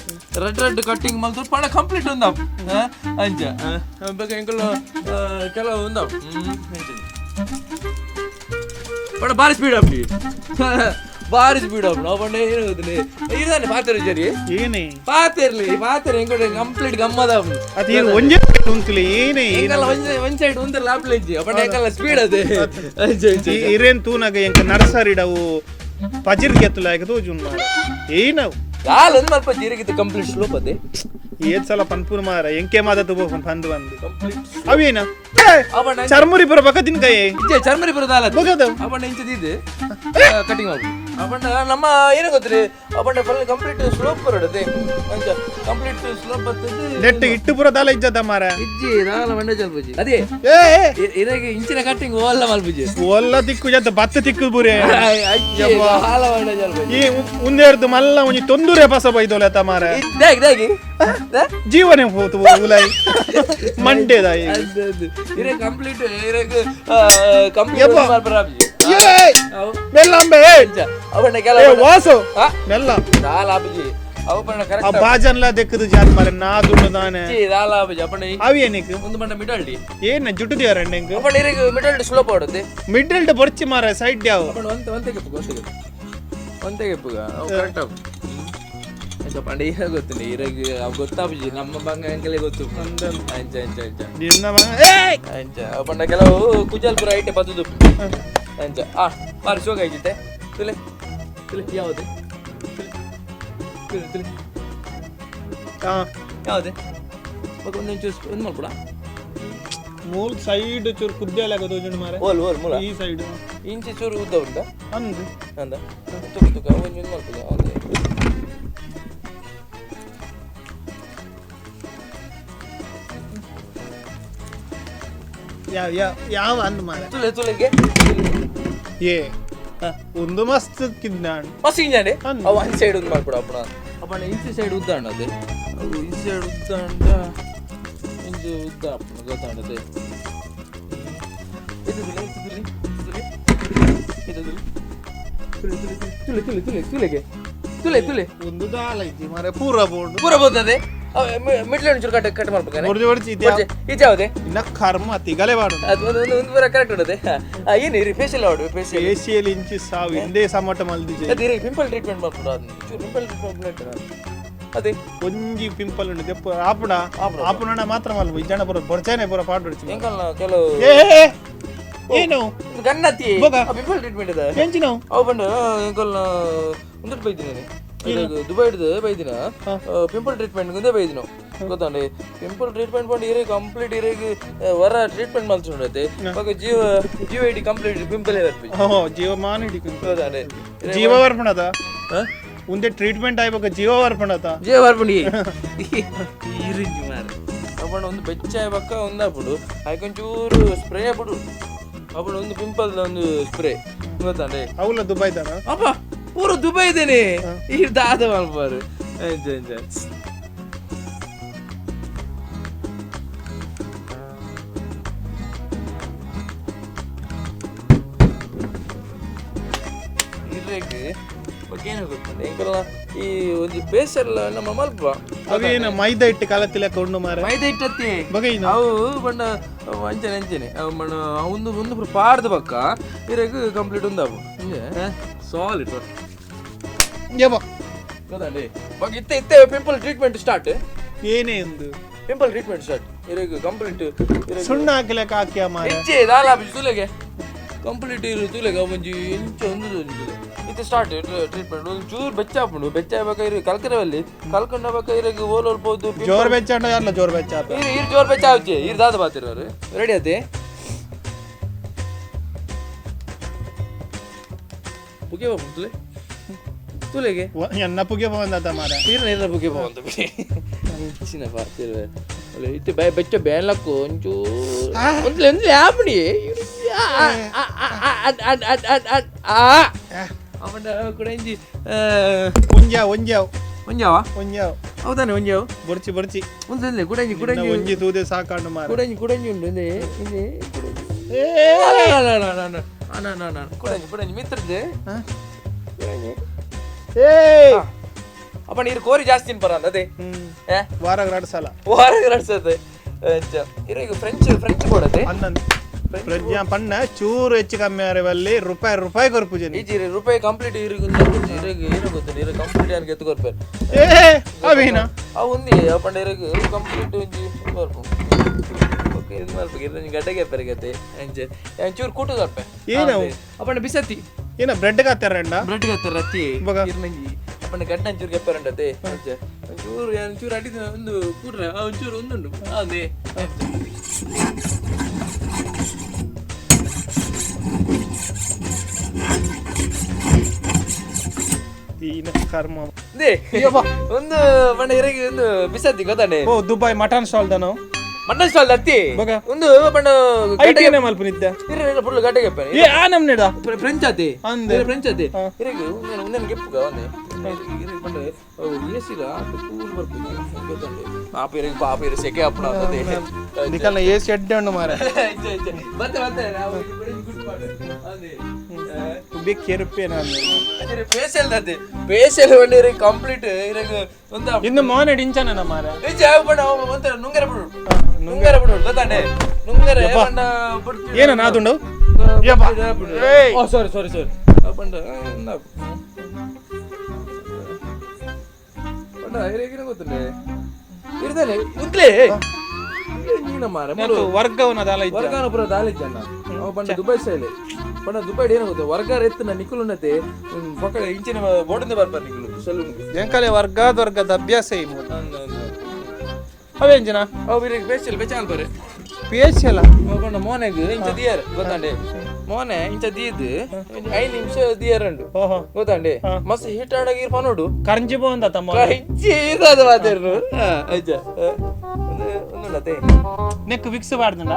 red red cutting ಮಲ್ತು ಪಣ ಕಂಪ್ಲೀಟ್ ಉಂದ ಅಂಚ ಬೇಗ ಎಂಕಲ್ ಕೆಲವು ಉಂದ ಪಣ ಭಾರಿ ಸ್ಪೀಡ್ ಅಪ್ಪಿ ಭಾರಿ ಸ್ಪೀಡ್ ಅಪ್ಪ ನಾವು ಪಂಡ ಏನು ಗೊತ್ತಿಲ್ಲ ಇದಾನೆ ಪಾತೆರು ಸರಿ ಏನೇ ಪಾತೆರ್ಲಿ ಪಾತೆರ್ ಎಂಕೊಡೆ ಕಂಪ್ಲೀಟ್ ಗಮ್ಮದ ಅದು ಏನು ಒಂಜೆ ಉಂತುಲಿ ಏನೇ ಎಂಕಲ್ಲ ಒಂಜೆ ಒಂದ್ ಸೈಡ್ ಉಂದ್ರೆ ಲಾಪ್ಲೆಜ್ಜಿ ಅಪ್ಪಂಡ ಎಂಕಲ್ಲ ಸ್ಪೀಡ್ ಅದೇ ಇರೇನ್ ತೂನಾಗ ಎಂಕ ನರ್ಸರಿಡವು ಪಜಿರ್ ಗೆತ್ತುಲಾಗ ತೋಜುನ್ ಮಾರ ಏನವು ದಾಲ ಒಂದು ಮಲ್ಪ ಜೀರಿಗೆ ಕಂಪ್ಲೀಟ್ ಸ್ಲೋಪ್ ಅದೇ ಏತ್ ಸಲ ಪನ್ಪುನ ಮಾರ ಎಂಕೆ ಮಾದ ತುಬೋ ಬಂದು ಬಂದು ಕಂಪ್ಲೀಟ್ ಅವೇನ ಅವಣ್ಣ ಚರ್ಮುರಿ ಪುರ ಬಕ ತಿನ್ಕಾಯಿ ಇಂಚೆ ಚರ್ಮರಿ ಪುರ ದಾಲ ಬೊಗದ ಅವಣ್ಣ ಇಂಚದಿದ್ದು ಕಟಿಂಗ್ ಮಾಡ್ಬೋದು ಅವಣ್ಣ ನಮ್ಮ ಏನು ಗೊತ್ತಿರಿ ಅವಣ್ಣ ಫುಲ್ ಕಂಪ್ಲೀಟ್ ಸ್ಲೋಪ್ ಬರೋಡದೆ ಅಂಚ ಕಂಪ್ಲೀಟ್ ಸ್ಲೋಪ್ ಬರ್ತದೆ ನೆಟ್ ಇಟ್ಟು ಪುರ ದಾಲ ಇಜ್ಜದ ಮಾರ ಇಜ್ಜಿ ದಾಲ ಮಂಡೆ ಚಲ್ಪುಜಿ ಅದೇ ಏ ಇರಗೆ ಇಂಚಿನ ಕಟಿಂಗ್ ಓಲ್ಲ ಮಲ್ಪುಜಿ ಒಲ್ಲ ತಿಕ್ಕು ಜತ್ತ ಬತ್ತ ತಿಕ್ಕು ಬುರೆ ದಾಲ ಮಂಡೆ ಚಲ್ಪುಜಿ ಈ ಉಂದೇರ್ದು ಮಲ್ಲ ಒಂಜಿ ತೊಂದರೆ ಪಸ ಬೈದೋಲೆ ತ ಮಾರ ದಾಗಿ ದಾಗಿ ಜೀವನ ಹೋತು ಉಲಾಯಿ ಮಂಡೇದಾಯಿ ಇರೇ ಕಂಪ್ಲೀಟ್ ಇರಗೆ ಕಂಪ್ಲೀಟ್ ಮಲ್ಪರಾಬ್ಜಿ ಏ ಮೆಲ್ಲಂಬೆ ಅವಣ್ಣ ಕೆಲ ಏ ವಾಸು ಮೆಲ್ಲ ದಾಲ ಆಪುಜಿ ಅವು ಪಂಡ ಆ ಕರೆಕ್ಟ್ ಬಾಜನ್ಲ ದೆಕ್ಕದು ಜಾನ್ ಮಾರ ನಾ ದುಡ್ಡು ದಾನೆ ದಾಲ ಆಪುಜಿ ಅಪ್ಪಣ್ಣ ಅವಿ ಏನಕ್ಕೆ ಒಂದು ಬಂಡ ಮಿಡಲ್ ಡಿ ಏನ ಜುಟ್ಟು ದೇವರ ಹೆಂಗ್ ಅಪ್ಪಣ್ಣ ಇರಗೆ ಮಿಡಲ್ ಡಿ ಸ್ಲೋಪ್ ಆಡುತ್ತೆ ಮಿಡ್ಲ್ ಬೊರ್ಚಿ ಮಾರ ಸೈಡ್ ಯಾವ ಅಪ್ಪಣ್ಣ ಒಂತೆ ಒಂತೆ ಕೆಪ್ಪುಗ ಒಂತೆ ಒಂತೆ ಕೆಪ್ಪುಗ ಅವು ಕರೆಕ್ಟ್ ಆಪು ಪಂಡ ಇರ ಗೊತ್ತಿಲ್ಲ ಇರಗೆ ಅವು ಗೊತ್ತಾಪುಜಿ ನಮ್ಮ ಬಂಗ ಅಂಕಲೇ ಗೊತ್ತು ಅಂಚ ಅಂಚ ಅಂಚ ನಿನ್ನ ಮಗ ಏಯ್ ಅಂಚ ಪಂಡ ಕೆಲವು ಕುಜಲ್ಪುರ ಐಟೆ ಬತ್ತದು ಅಂಚ ಆ ಬಾರಿ ಶೋಕ ಐಜಿತ್ತೆ ತುಲೆ ತುಲೆ ಯಾವುದು ತುಲೆ ತುಲೆ ಆ ಯಾವುದು ಒಂದು ಚೂಸ್ ಒಂದು ಮಲ್ಪುಡ ಮೂಲ್ ಸೈಡ್ ಚೂರು ಕುದ್ದೆ ಆಗೋದು ಜುಂಡು ಮಾರ ಓಲ್ ಓಲ್ ಮೂಲ ಈ ಸೈಡ್ ಇಂಚಿ ಚೂರು ಉದ್ದ ಉಂಟಾ ಅಂದು ಅಂದ ತುಕ ತುಕ ಒಂದು ಮಲ್ಪುಗ ಅದೇ ಯಾವ ಯಾವ ಯಾವ ಅಂದ್ ಮಾರ ತುಲೆ ತುಲೆಗೆ ಏ ಒಂದು ಮಸ್ತ್ ಕಿದ್ದಾಣ್ ಮಸ್ತ್ ಇಂಜಾನೆ ಅಂದ್. ಅವು ಒನ್ ಸೈಡ್ ಒಂದು ಮಾಡ್ಬಿಡು ಅಪ್ಪಣ ಅಪ್ಪಣ ಇಂಚಿ ಸೈಡ್ ಉದ್ದ ಅಣ್ಣ ಅದೇ ಅವು ಇಂಚಿ ಸೈಡ್ ಉದ್ದ ಅಂಡ ಇಂಚು ಉದ್ದ ಅಪ್ಪಣ ಗೊತ್ತಾಂಡದೆ ಇದು ತುಲೆ ಇದು ತುಲೆ ಇದು ತುಲೆ ಇದು ತುಲೆ ತುಲೆ ತುಲೆ ತುಲೆ ತುಲೆ ತುಲೆಗೆ ತುಲೆ ತುಲೆ ಒಂದು ದಾಲ ಐತಿ ಮಾರ ಪೂರ ಬೋರ್ಡ್ ಪೂರ ಬೋತದೆ ಮಿಡ್ಲ್ ಒಂಚೂರು ಕಟ್ ಕಟ್ ಮಾಡ್ಬೇಕಾನೆ ಮುರ್ಜಿ ಹೊಡ್ಚಿ ಇದ್ಯಾ ಇದು ಯಾವುದೇ ಇನ್ನ ಕರ್ಮ ತಿಗಲೆ ಬಾಡು ಅದು ಒಂದು ಒಂದು ಒಂದು ಪೂರ ಕರೆಕ್ಟ್ ಉಂಟದೆ ಏನು ಇರಿ ಫೇಶಿಯಲ್ ಮಾಡು ಫೇಶಿಯಲ್ ಫೇಶಿಯಲ್ ಇಂಚಿ ಸಾವು ಹಿಂದೆ ಸಮಟ ಮಲ್ದಿಜೆ ಅದು ಇರಿ ಪಿಂಪಲ್ ಟ್ರೀಟ್ಮೆಂಟ್ ಮಾಡ್ಬಿಡು ಅದನ್ನ ಚೂರು ಪಿಂಪಲ್ ಟ್ರೀಟ್ಮೆಂಟ್ ಅದೇ ಒಂಜಿ ಪಿಂಪಲ್ ಉಂಡು ದೆಪ್ಪ ಆಪುಣ ಆಪುಣ ಮಾತ್ರ ಮಲ್ಪ ಈ ಜನ ಪೂರ ಬೊರ್ಚೇನೆ ಪೂರ ಪಾಡು ಹೊಡ್ಚಿ ಎಂಕಲ್ನ ಕೆಲವು ಏ ಏ, ಏನು ಗನ್ನತಿ ಬೊಗ. ಪಿಂಪಲ್ ಟ್ರೀಟ್ಮೆಂಟ್ ಇದೆ ಎಂಚಿ ನಾವು ಅವು ಬಂದು ಎಂಕಲ್ನ ಉಂದಟ್ ಬೈದಿನಿ ದುಬೈ ಹಿಡ್ದು ಬೈದಿನ ಪಿಂಪಲ್ ಟ್ರೀಟ್ಮೆಂಟ್ ಮುಂದೆ ಬೈದಿನ ಗೊತ್ತಾಂಡಿ ಪಿಂಪಲ್ ಟ್ರೀಟ್ಮೆಂಟ್ ಪಂಡ ಇರೇ ಕಂಪ್ಲೀಟ್ ಇರೇಗ್ ವರ ಟ್ರೀಟ್ಮೆಂಟ್ ಮಲ್ಸುಂಡತೆ ಬೊಕ ಜೀವ ಜೀವ ಇಡಿ ಕಂಪ್ಲೀಟ್ ಪಿಂಪಲ್ ಬರ್ಪಿ ಓ ಜೀವಮಾನ ಹಿಡಿಕು ಗೊತ್ತಾಂಡಿ ಜೀವ ವರ್ಪಣದ ಉಂದೆ ಟ್ರೀಟ್ಮೆಂಟ್ ಆಯ್ಬೇಕು ಜೀವ ವರ್ಪಣದ ಜೀವ ಬರ್ಪುಂಡಿ ಇರಿಂಜಿ ಮಾರ ಅಪ್ಪಣ ಒಂದು ಬೆಚ್ಚ ಬಕ್ಕ ಒಂದಾಪುಂಡು ಐಕೊಂಚೂರು ಸ್ಪ್ರೇ ಬಿಡು ಅಪ್ಪಣ ಒಂದು ಪಿಂಪಲ್ ಒಂದು ಸ್ಪ್ರೇ ಗೊತ್ತಾಂಡಿ ಅವಲ ದುಬೈದನ ಅಪ್ಪ ಪೂರ ದುಬೈ ಇದ್ದೇನೆ ಈ ದಾದ ಮಲ್ಪಾರು ಅಂಚ ಅಂಚ ಇರ್ರೆಗ್ ಏನು ಗೊತ್ತುಂಟು ಎಂಕಲ್ನ ಈ ಒಂಜಿ ಬೇಸರ್ಲ ನಮ್ಮ ಮಲ್ಪ ಅವೇನು ಮೈದಾ ಇಟ್ಟು ಕಾಲತ್ತಿಲ್ಲ ಕೊಂಡು ಮಾರ ಮೈದಾ ಇಟ್ಟತ್ತಿ ಬಗೆಯಿನ ಅವು ಬಣ್ಣ ಅಂಚನೆ ಅಂಚನೆ ಅವು ಬಣ್ಣ ಒಂದು ಒಂದು ಪೂರ ಪಾಡ್ದ ಪಕ್ಕ ಇರಗ್ ಕಂಪ್ಲೀಟ್ ಉಂದಾವು ಸಾಲಿಡ್ ಯಬ್ಬ ಗೊತ್ತಂಡಿ ಬಗ್ ಇತ್ತೆ ಇತ್ತೆ ಪಿಂಪಲ್ ಟ್ರೀಟ್ಮೆಂಟ್ ಸ್ಟಾರ್ಟ್ ಏನೇ ಒಂದು ಪಿಂಪಲ್ ಟ್ರೀಟ್ಮೆಂಟ್ ಸ್ಟಾರ್ಟ್ ಇರಗ್ ಕಂಪ್ಲೀಟ್ ಸುಣ್ಣ ಹಾಕಲಕ್ಕ ಹಾಕಿಯ ಮಾರ ಹೆಚ್ಚೆ ದಾಲ ತುಲೆಗೆ ಕಂಪ್ಲೀಟ್ ಇರು ತುಲೆಗೆ ಒಂಜಿ ಇಂಚ ಒಂದು ತುಲೆ ಇತ್ತೆ ಸ್ಟಾರ್ಟ್ ಟ್ರೀಟ್ಮೆಂಟ್ ಒಂದು ಚೂರು ಬೆಚ್ಚ ಆಪುಂಡು ಬೆಚ್ಚ ಆಗ್ಬೇಕಾ ಇರು ಕಲ್ಕರವಲ್ಲಿ ಕಲ್ಕೊಂಡ ಬೇಕಾ ಇರಗ್ ಓಲ್ ಓಲ್ ಪೋದು ಜೋರ್ ಬೆಚ್ಚ ಅಂಡ ಅಲ್ಲ ಜೋರ್ ಬೆಚ್ಚ ಆತ ಇರು ಇರು ಜೋರ್ ಬೆಚ್ಚ ಆವಚ್ಚೆ ಇರು ದಾದ ಬಾತಿರೋರು ರೆಡಿ ಆತೆ ಪುಗೆ ಬಾಪು ತುಲೆ ತುಲೆಗೆ ಎನ್ನ ಪುಗೆ ಬಂದಾತ ಮಾರ ಇರ್ನ ಇರ್ನ ಪುಗೆ ಬಾವಂತ ಬಿಡಿ ಚಿನ್ನ ಬಾತಿರುವೆ ಇತ್ತೆ ಬೈ ಬೆಚ್ಚ ಬೇನ್ಲಕ್ಕು ಒಂಚೂರು ಒಂದು ಒಂದು ಆಪಣಿ ಅವನ ಕುಡಂಜಿ ಒಂಜಾವ್ ಒಂಜಾವ್ ಒಂಜಾವ ಒಂಜಾವ್ ಹೌದಾನೆ ಒಂಜಾವ್ ಬೊರ್ಚಿ ಬೊರ್ಚಿ ಒಂದು ಕುಡಂಜಿ ಕುಡಂಜಿ ಒಂಜಿ ತೂದೆ ಸಾಕಾಂಡು ಮಾರ ಕುಡಂಜಿ ಕುಡಂಜಿ ಉಂಡು ಇಂದೆ ಇಂದೆ ಕುಡಂಜಿ ಏ ಕುಡಂಜಿ ಕುಡಂಜಿ ಮಿತ್ರದ್ದೆ ಕುಡಂಜಿ ಏ ಅಪ್ಪ ನೀರು ಕೋರಿ ಜಾಸ್ತಿ ತಿನ್ಪರ ಅದೇ ಏ ವಾರ ಎರಡು ಸಲ ವಾರ ಎರಡು ಸತೆ ಇರೋ ಫ್ರೆಂಚ್ ಫ್ರೆಂಚ್ ಕೊಡತ್ತೆ ಅನ್ನನ್ ಪ್ರಜ್ಞಾ ಪಣ್ಣ ಚೂರು ಹೆಚ್ಚು ಕಮ್ಮಿ ಆರವಲ್ಲಿ ರೂಪಾಯಿ ರೂಪಾಯಿ ಕೊರ್ಪು ಜನ ಈಜಿ ರೂಪಾಯಿ ಕಂಪ್ಲೀಟ್ ಇರಿಗೆ ಇರಿಗೆ ಏನು ಗೊತ್ತಿಲ್ಲ ಇರು ಕಂಪ್ಲೀಟ್ ಏನು ಎತ್ತು ಕೊರ್ಪೆ ಏ ಅವೇನ ಅವು ఉంది ಅಪ್ಪಂಡ ಇರಗ್ ಕಂಪ್ಲೀಟ್ ಒಂಜಿ ಬರ್ಪು ಓಕೆ ಇದು ಮಲ್ಪ ಇರ ಗಡ್ಡೆಗೆ ಪೆರಗತ್ತೆ ಅಂಚೆ ಚೂರು ಕೂಟು ಬರ್ಪೆ ಏನವು? ಅಪ್ಪಂಡ ಬಿಸತಿ ಏನ ಬ್ರೆಡ್ ಕಾತ್ತಾರಂಡ ಬ್ರೆಡ್ ಗತ್ತ ರತ್ತಿ ಬಗ. ಇರ್ನಂಜಿ ಅಪ್ಪನ ಗಡ್ಡ ಒಂಚೂರು ಕೆಪ್ಪರಂಡತೆ ಒಂಚೂರು ಒಂಚೂರು ಅಡಿದ ಒಂದು ಕೂಡ್ರೆ ಒಂಚೂರು ಒಂದುಂಡು ಅದೇ ಕರ್ಮ ಒಂದು ಪಂಡ ಇರಗಿ ಒಂದು ಬಿಸತ್ತಿ ಗೊತ್ತಾನೆ ಓ ದುಬೈ ಮಟನ್ ಸ್ಟಾಲ್ ದನ ಮಟನ್ ಸ್ಟಾಲ್ ಅತ್ತಿ ಒಂದು ಪಂಡ ಐಟಿಎನ್ ಮಲ್ಪನಿದ್ದೆ ಇರ ಫುಲ್ ಗಡ್ಡೆಗೆ ಏ ಆ ನಮ್ನೆಡ ಫ್ರೆಂಚ್ ಆತಿ ಅಂದೆ ಫ್ರೆಂಚ್ ಆತಿ ಇರಗಿ ಉಂದೆನ ಗೆಪ್ಪುಗ ಒಂದೆ ಇರಗಿ ಪಂಡ ಏಸಿಲ ಕೂಲ್ ಬರ್ಪುಜಿ ಗೊತ್ತಂಡೆ ಪಾಪ ಇರಗಿ ಪಾಪ ಇರ ಸೆಕೆ ಅಪ್ಪಣ ಅದೇ ನಿಕಲ್ನ ಏಸಿ ಎಡ್ಡೆ ಉಂಡು ಮಾರೆ ಮತ್ತೆ ಮತ್ತೆ ನಾವು ಗುಡ್ ಪಾಡು ಅದೇ ಕೆರುಪೇನ ಅದೇ ಫೇಶಿಯಲ್ ಅದೇ ಫೇಶಿಯಲ್ ಬಂಡಿ ಕಂಪ್ಲೀಟ್ ಇರಗ ಒಂದು ಇನ್ನು ಮೋನೆ ಡಿಂಚನ ಮಾರೆ ನಿಜ ಪಂಡ ಒಂಥರ ನುಂಗರ ಬಿಡು ನುಂಗರ ಬಿಡು ಗೊತ್ತಾಂಡೆ ನುಂಗರ ಪಂಡ ಏನ ನಾದುಂಡು ಓ ಸಾರಿ ಸಾರಿ ಸಾರಿ ಪಂಡ ಪಂಡ ಇರಗಿನ ಗೊತ್ತಂಡೆ ಇರ್ತಾನೆ ಉಂತ್ಲೆ ನೀನ ಮಾರೆ ವರ್ಗವನ ದಾಲ ವರ್ಗವನ ಪುರ ದಾಲ ಇಜ್ಜಣ್ಣ ಅವ ಪಂಡ ದುಬೈ ಸ್ಟೈಲ್ ಪಂಡ ದುಬೈ ಏನ ಗೊತ್ತ ವರ್ಗ ಎತ್ತನ ನಿಕುಲುನ್ನತೆ ಪಕ್ಕದ ಇಂಚಿನ ಬೋರ್ಡಿಂದ ಬರ್ಪಾರ ನಿಕುಲು ಸಲೂನ್ ಎಂಕಲೆ ವರ್ಗದ ವರ್ಗದ ಅಭ್ಯಾಸ ಈ ಮೂಲ ಅವೇಂಜಿನ ಅವು ಇರಗೆ ಫೇಶಿಯಲ್ ಬೆಚಾಲ್ ಬರೆ ಫೇಶಿಯಲ್ ಪಂಡ ಮೋನೆಗ್ ಇಂಚ ದಿಯರ್ ಗೊತ್ತಾಂಡೆ ಮೋನೆ ಇಂಚ ದೀದ್ 5 ನಿಮಿಷ ದಿಯರ್ ಉಂಡು ಗೊತ್ತಾಂಡೆ ಮಸ್ತ್ ಹೀಟ್ ಆಡಾಗ ಇರ್ ಪನೋಡು ಕರಂಜಿ ಬೋಂದ ತಮ್ಮ ಕರಂಜಿ ಇದಾದ ಮಾತಾಡ್ರು ಅಜ್ಜ ಒಂದುಂಡತೆ ನೆಕ್ ವಿಕ್ಸ್ ಬಾಡ್ದಂಡ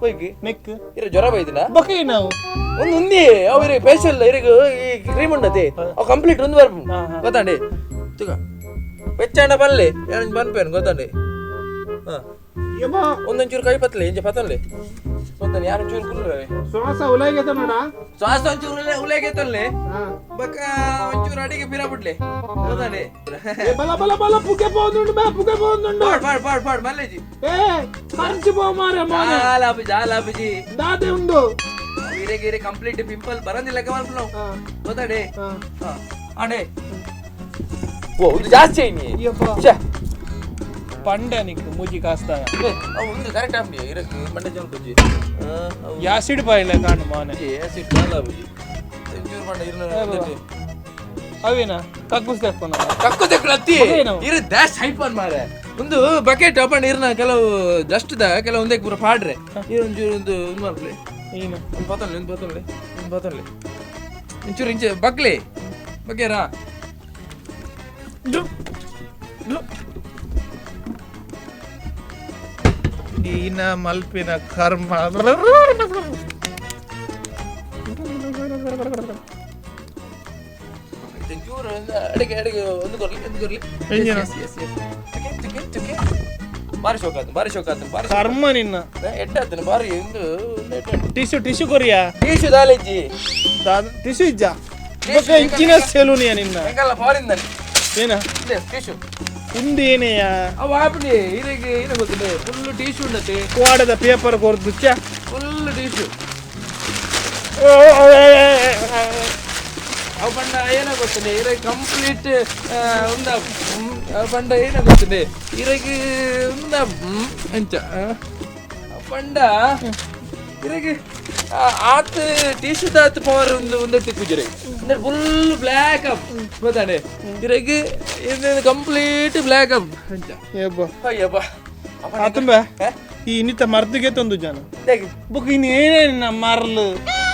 ಹೋಗಿ ನೆಕ್ ಇರ ಜ್ವರ ಬೈದಿನ ಬೊಕ ನಾವು ಒಂದು ಉಂದಿ ಅವು ಇರಗೆ ಫೇಶಿಯಲ್ ಇರಗೆ ಈ ಕ್ರೀಮ್ ಉಂಡತೆ ಅವು ಕಂಪ್ಲೀಟ್ ಒಂದು ಬರ್ಪು ಗೊತ್ತಾಂಡೆ ತುಗ ಬೆಚ್ಚಾಂಡ ಬಲ್ಲೆ ಯಾರು ಬನ್ಪೇನು ಗೊತ್ತಾಂಡೆ ಒಂದೊಂಚೂರು ಕೈ ಪತ್ತಲೆ ಇಂಚ ಪತ್ತಲೆ ಗೊತ್ತಾನೆ ಯಾರು ಚೂರು ಕುಲ್ಲೆ ಶ್ವಾಸ ಉಲಾಯ್ಗೆ ನೋಡ ಶ್ವಾಸ ಒಂಚೂರು ಉಲಾಯ್ಗೆ ತಲ್ಲೆ ಬಕ್ಕ ಒಂಚೂರು ಅಡಿಗೆ ಪಿರ ಬಿಡ್ಲೆ ಗೊತ್ತಾಂಡೆ ಬಲ ಬಲ ಬಲ ಪುಗೆ ಪೋದುಂಡು ಬಾ ಪುಗೆ ಪೋದುಂಡು ಪಾಡ್ ಪಾಡ್ ಪಾಡ್ ಪಾಡ್ ಮಲ್ಲೇಜಿ ಏ ಖರ್ಚು ಪೋ ಮಾರೆ ಮೋನೆ ಜಾಲಾಪುಜಿ ಜಾಲಾಪುಜಿ ದಾದೆ ಉಂಡು ಇರೆ ಗಿರೆ ಕಂಪ್ಲೀಟ್ ಪಿಂಪಲ್ ಬರಂದಿಲ್ಲ ಕಮಲ್ ಗೊತ್ತಾಡೆ ಆಡೆ ಓ ಒಂದು ಜಾಸ್ತಿ ಐನಿ ಛೆ ಪಂಡೆ ನಿಕ್ ಮೂಜಿ ಕಾಸ್ತಾಯ ಒಂದು ಕರೆಕ್ಟ್ ಆಪ್ನಿ ಇರಕ್ಕೆ ಮಂಡೆ ಜನ ಕುಜ್ಜಿ ಯಾಸಿಡ್ ಬಾಯಿಲೆ ಕಾಣು ಮಾನೆ ಯಾಸಿಡ್ ಬಾಲ ಬುಜಿ ಚೂರು ಮಂಡೆ ಇರ್ನ ಅವೇನ ಕಕ್ಕುಸ್ ತೆಕ್ಕೊನ ಕಕ್ಕು ತೆಕ್ಕಲತ್ತಿ ಇರು ಡ್ಯಾಶ್ ಹೈಪನ್ ಮಾರೆ ಒಂದು ಬಕೆಟ್ ಅಪ್ಪಂಡ ಇರ್ನ ಕೆಲವು ಜಸ್ಟ್ the ಕೆಲವು ಒಂದೇ ಪೂರ ಪಾಡ್ರೆ ಇರು ಒಂಚೂರು ಒಂದು ಒಂದು ಮಾಡ್ಲಿ ಏನು ಒಂದು ಪತ್ತೊಂದು ಒಂದು ಪತ್ತೊಂದು ಒಂದು ಪತ್ತೊಂದು ಒಂಚೂರು ಇಂಚೆ ಬಕ್ಲಿ ಬಗ್ಗೇರಾ ಈನ ಮಲ್ಪಿನ ಕರ್ಮ ಚೂರು ಅಡಿಗೆ ಅಡಿಗೆ ಒಂದು ಕೊರ್ಲಿ ಒಂದು ಕೊರ್ಲಿ ಬಾರಿ ಶೋಕ ಆತು ಬಾರಿ ಶೋಕ ಆತು ಬಾರಿ ಕರ್ಮ ನಿನ್ನ ಎಡ್ಡಾತನ ಬಾರಿ ಒಂದು ಟಿಶ್ಯೂ ಟಿಶ್ಯೂ ಕೊರಿಯಾ ಟಿಶ್ಯೂ ದಾಲೇಜಿ ಟಿಶ್ಯೂ ಇಜ್ಜ ಇಂಚಿನ ಸೆಲೂನಿಯ ನಿನ್ನ ಎಂಕಲ್ಲ ಫಾರಿನ್ ಏನ ಟಿಶ್ಯೂ ಉಂದು ಏನೆಯ ಅವು ಆಪಣಿ ಇರಗೆ ಏನ ಗೊತ್ತಿಲ್ಲ ಫುಲ್ ಟಿಶ್ಯೂ ಉಂಡತೆ ಕೋಡದ ಪೇಪರ್ ಕೊರ್ದು ಛೆ ಫುಲ್ ಟಿಶ್ಯೂ ಅವು ಪಂಡ ಏನ ಗೊತ್ತಿಲ್ಲ ಇರಗೆ ಕಂಪ್ಲೀಟ್ ಉಂದ ಪಂಡ ಏನ ಗೊತ್ತಿಲ್ಲ ಇರಗೆ ಉಂದ ಅಂಚ ಪಂಡ ಇರಗೆ ಆತ್ ಟಿಶ್ಯೂ ತಾತ್ ಪವರ್ ಒಂದು ಒಂದೆತ್ತಿ ಕುಜರೆ ಅಂದ್ರೆ ಫುಲ್ ಬ್ಲ್ಯಾಕ್ ಅಪ್ ಗೊತ್ತಾನೆ ಇರಗೆ ಇದು ಕಂಪ್ಲೀಟ್ ಬ್ಲ್ಯಾಕ್ ಅಪ್ ಅಂಚ ಅಯ್ಯಪ್ಪ ಆತಂಬ ಈ ಇನ್ನಿತ ಮರ್ದಿಗೆ ತಂದು ಜನ ಬುಕ್ ಇನ್ನು ಏನೇನು ಮರ್ಲು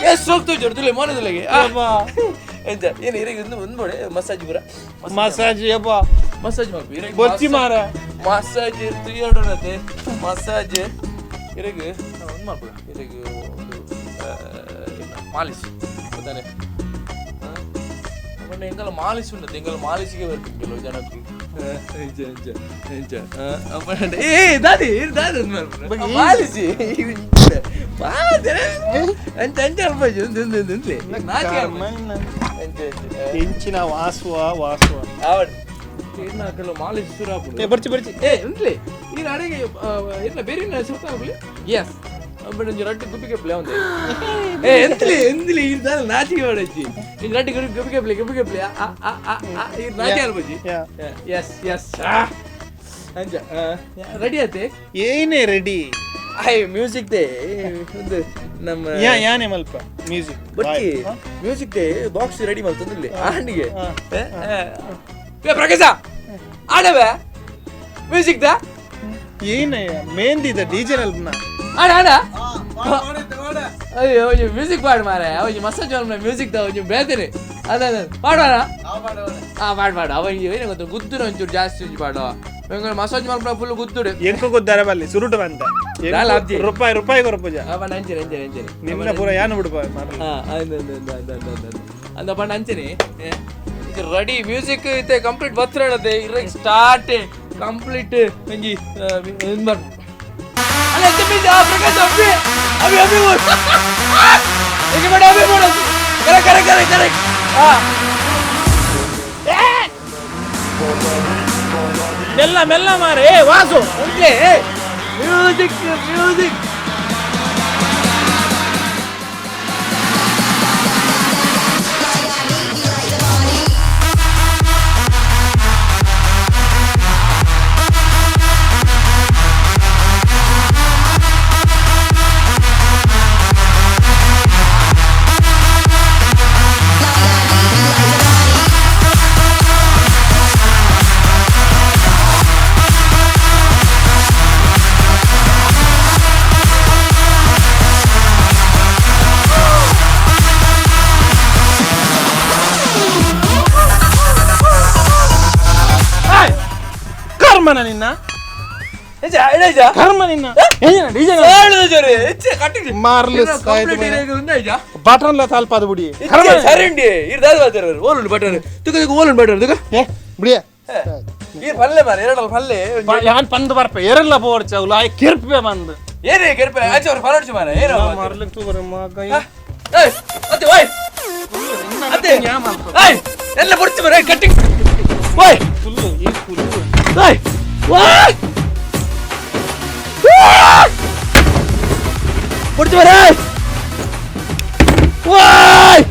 ಎಷ್ಟು ಸೋಕ್ತು ಜೊಡ್ದುಲೆ ಮೋನದುಲೆಗೆ ಎಂತ ಏನು ಇರಗೆ ಒಂದು ಒಂದು ಬೋಡೆ ಮಸಾಜ್ ಪೂರ ಮಸಾಜ್ ಯಬ್ಬ ಮಸಾಜ್ ಮಾಡ್ಬೇಕು ಇರಗೆ ಬೊಚ್ಚಿ ಮಾರ ಮಸಾಜ್ ಇರ್ತು ಎರಡನತೆ ಮಸಾಜ್ ಇರಗೆ ಒಂದು ಮಾಡ್ಬೋದು ಇರಗೆ ಒಂದು ಮಾಲಿಶ್ ಗೊತ್ತಾನೆ ಪಂಡ ಎಂಕಲ ಮಾಲಿಶ್ ಉಂಟು ಎಂಕಲ ಮಾಲಿಶಿಗೆ ಬರ್ತೀನಿ ಕೆಲವು ಜನಕ್ಕೆ ಏ ದಾದಿ ದಾದಿ ಮಾಲಿಶಿ ಅಂಚ ಅಂಚ ಎಂಚಿನ ವಾಸುವ ವಾಸುವ ಕೆಲವು ಮಾಲಿಶ್ ಶುರು ಆಪುಂಡು ಬರ್ಚಿ ಬರ್ಚಿ ಏ ಉಂಟ್ಲೆ ಈರ್ ಅಡಿಗೆ ಇರ್ನ ಬೇರೆ ಸುತ್ತ ಎಸ್ ಬಟ್ ಒಂಜಿ ರಡ್ಡು ಗುಬ್ಬಿಗೆ ಪ್ಲೇ ಒಂದೇ ಏ ಎಂತಲಿ ಎಂತಲಿ ಇರ್ದಾಲ ನಾಚಿಕೆ ಮಾಡಚ್ಚಿ ಈ ರಡ್ಡು ಗುಬ್ಬಿಗೆ ಪ್ಲೇ ಗುಬ್ಬಿಗೆ ಪ್ಲೇ ಆ ಆ ಆ ಆ ಇರ್ ನಾಚಿಕೆ ಅಲ್ಬಜಿ ಎಸ್ ಎಸ್ ಅಂಚ ರೆಡಿ ಆತೆ ಏನೇ ರೆಡಿ I music they ಒಂದು ನಮ್ಮ ಯಾ ಯಾನೆ ಮಲ್ಪ ಮ್ಯೂಸಿಕ್ ಬಟ್ಟಿ ಮ್ಯೂಸಿಕ್ they box ready ಮಲ್ತಂದಿಲ್ಲ ಆಂಡಿಗೆ ಪ್ರಕಾಶ ಆಡವೆ ಮ್ಯೂಸಿಕ್ ದಾ ಏನ ಮೇಂದಿದ ಡಿಜೆ ಅಲ್ಪನ ಆಡ ಆಡ ಅಯ್ಯೋ ಒಂಜಿ ಮ್ಯೂಸಿಕ್ ಪಾಡ್ ಮಾರೆ ಒಂಜಿ ಮಸಾಜ್ ಮಲ್ಪುನ ಮ್ಯೂಸಿಕ್ ದ ಒಂಜಿ ಬೇತನೆ ಅದ ಪಾಡ್ವಾನ ಆ ಪಾಡ್ ಪಾಡು ಅವ ಒಂಜಿ ಏನ ಗೊತ್ತು ಗುದ್ದುನ ಒಂಚೂರು ಜಾಸ್ತಿ ಒಂಜಿ ಪಾಡುವ ಮಸಾಜ್ ಮಲ್ಪುನ ಫುಲ್ ಗುದ್ದುಡು ಎಂಕು ಗುದ್ದಾರ ಬಲ್ಲಿ ಸುರುಟು ಬಂತ ದಾಲ ಅಬ್ಜಿ. ರೂಪಾಯಿ ರೂಪಾಯಿ ಕೊರಪುಜ ಅವ ನಂಚನೆ ಅಂಚನೆ ಅಂಚನೆ ನಿನ್ನ ಪೂರ ಯಾನು ಬಿಡುಪ ಮಾರ್ರೆ. ಹಾ ಅಂದ ಅಂದ ಅಂದ ಅಂದ ಅಂದ ಅಂದ ಅಂದ ಪಂಡ ಅಂಚನೆ ರೆಡಿ ಮ್ಯೂಸಿಕ್ ಇತ್ತೆ ಕಂಪ್ಲೀಟ್ ಬತ್ತಿರಡತೆ ಇರ ಸ್ಟಾರ್ಟ್ ಕಂಪ್ಲೀಟ್ ಒಂಜಿ ಅಲ್ಲ ಎತ್ತೆ ಆ ಪ್ರಕಾಶ್ ಅಬ್ಬಿ ಅಭಿ ಅಭಿ ಬೋಡ್ ಈಗ ಬೇಡ ಅಭಿ ಬೋಡ ಕರೆಕ್ಟ್ ಕರೆಕ್ಟ್ ಕರೆಕ್ಟ್ ಕರೆಕ್ಟ್ ಹಾ ಮೆಲ್ಲ ಮೆಲ್ಲ ಮಾರೆ ಏ ವಾಸು ಒಂದೇ ಮ್ಯೂಸಿಕ್ ಮ್ಯೂಸಿಕ್ ಕರ್ಮನ ನಿನ್ನ ಕರ್ಮ ನಿನ್ನ ಡಿಜೆ ಮಾರ್ಲು ಬಟನ್ ಲ ತಾಲ್ಪಾದ ಬುಡಿ ಕರ್ಮ ಸರಿ ಇರ್ದಾದ ಓಲುಂಡು ಬಟನ್ ತುಕ ತುಕ ಓಲುಂಡು ಬಟನ್ ತುಕ ಏ ಬಿಡಿಯ ಈ ಪಲ್ಲೆ ಮಾರೆ ಎರಡಲ್ಲ ಪಲ್ಲೆ ಯಾನ್ ಪಂದ್ ಬರ್ಪೆ ಎರಲ್ಲ ಬೋರ್ಚ ಉಲಾಯ್ ಕಿರ್ಪೆ ಬಂದು ಏನೇ ಕೆರ್ಪೆ ಆಚೆ ಅವ್ರು ಪರೋಡ್ಚು ಮಾರೆ ಏನೋ ಮಾರ್ಲಿಕ್ ತೂಬರ ಮಗ ಏಯ್ ಅತ್ತೆ ಓಯ್ ಅತ್ತೆ ಏಯ್ ಎಲ್ಲ ಪೊಡ್ಚು ಮಾರೆ ಕಟ್ಟಿಂಗ್ ಓಯ್ ಫುಲ್ಲು ಈ ಫುಲ್ಲು ಓಯ್ ಓಯ್ ಪೊಡ್ಚು ಮಾರೆ ಓಯ್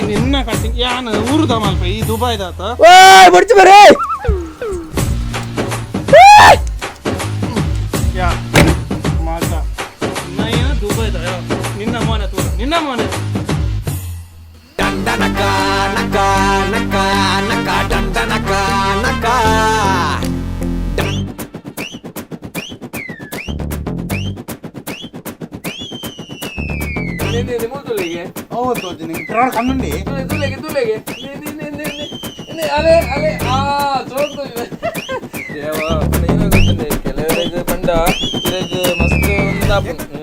ನಿನ್ನ ಕಟ್ಟಿಂಗ್ ಯಾನ್ ಊರುದ ಮಲ್ಪ ಈ ದುಬೈದಾತ ಓಯ್ ಪೊಡ್ಚು ಮಾರೆ ಯಾ ಮಗ ನಯ್ಯ ದುಬೈದ ನಿನ್ನ ಮೋನೆ ತೂರ ನಿನ್ನ ಮೋನೆ ದಂಡನಕ ನಕ ನಕ ನಕ ದಂಡನಕ ನಕ. ಕಣ್ಣುಂಡಿ ತುಲೆಗೆ ತುಲೆಗೆ ಅಲೆ ಅಲೆ ಆ ಜೋಕ್ ದೇವ ಏನಾಗುತ್ತದೆ ಕೆಲವರಿಗೆ ಪಂಡ ಇರೆಗ್ ಮಸ್ತ್ ಉಂದಾಪುಂಡು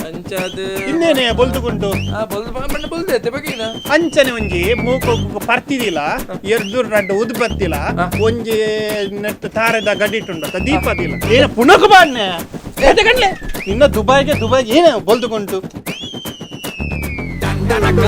ಅಂಚಾದ್ ಇನ್ನೇನೆ ಬೊಲ್ದುಗುಂಟು ಆ ಬೊಲ್ದು ಪಂಡ ಬೊಲ್ದು ಎತ್ತೆ ಬಗಿನ ಅಂಚನೆ ಒಂಜಿ ಮೂಕು ಪರ್ತಿದಿಲ್ಲ ಎರ್ದುರ್ ರಡ್ಡು ಉದ್ ಬತ್ತಿಲ್ಲ ಒಂಜಿ ನೆಟ್ ತಾರೆದ ಗಡಿಟುಂಡ ದೀಪದಿಲ್ಲ ಏನ ಪುನಕ್ ಬಾಡ್ನೆ ಕಣ್ಲೆ ನಿನ್ನ ದುಬೈಗೆ ದುಬೈಗೆ ಏನ ಬೊಲ್ದುಗುಂಟು ದಂಡನಕ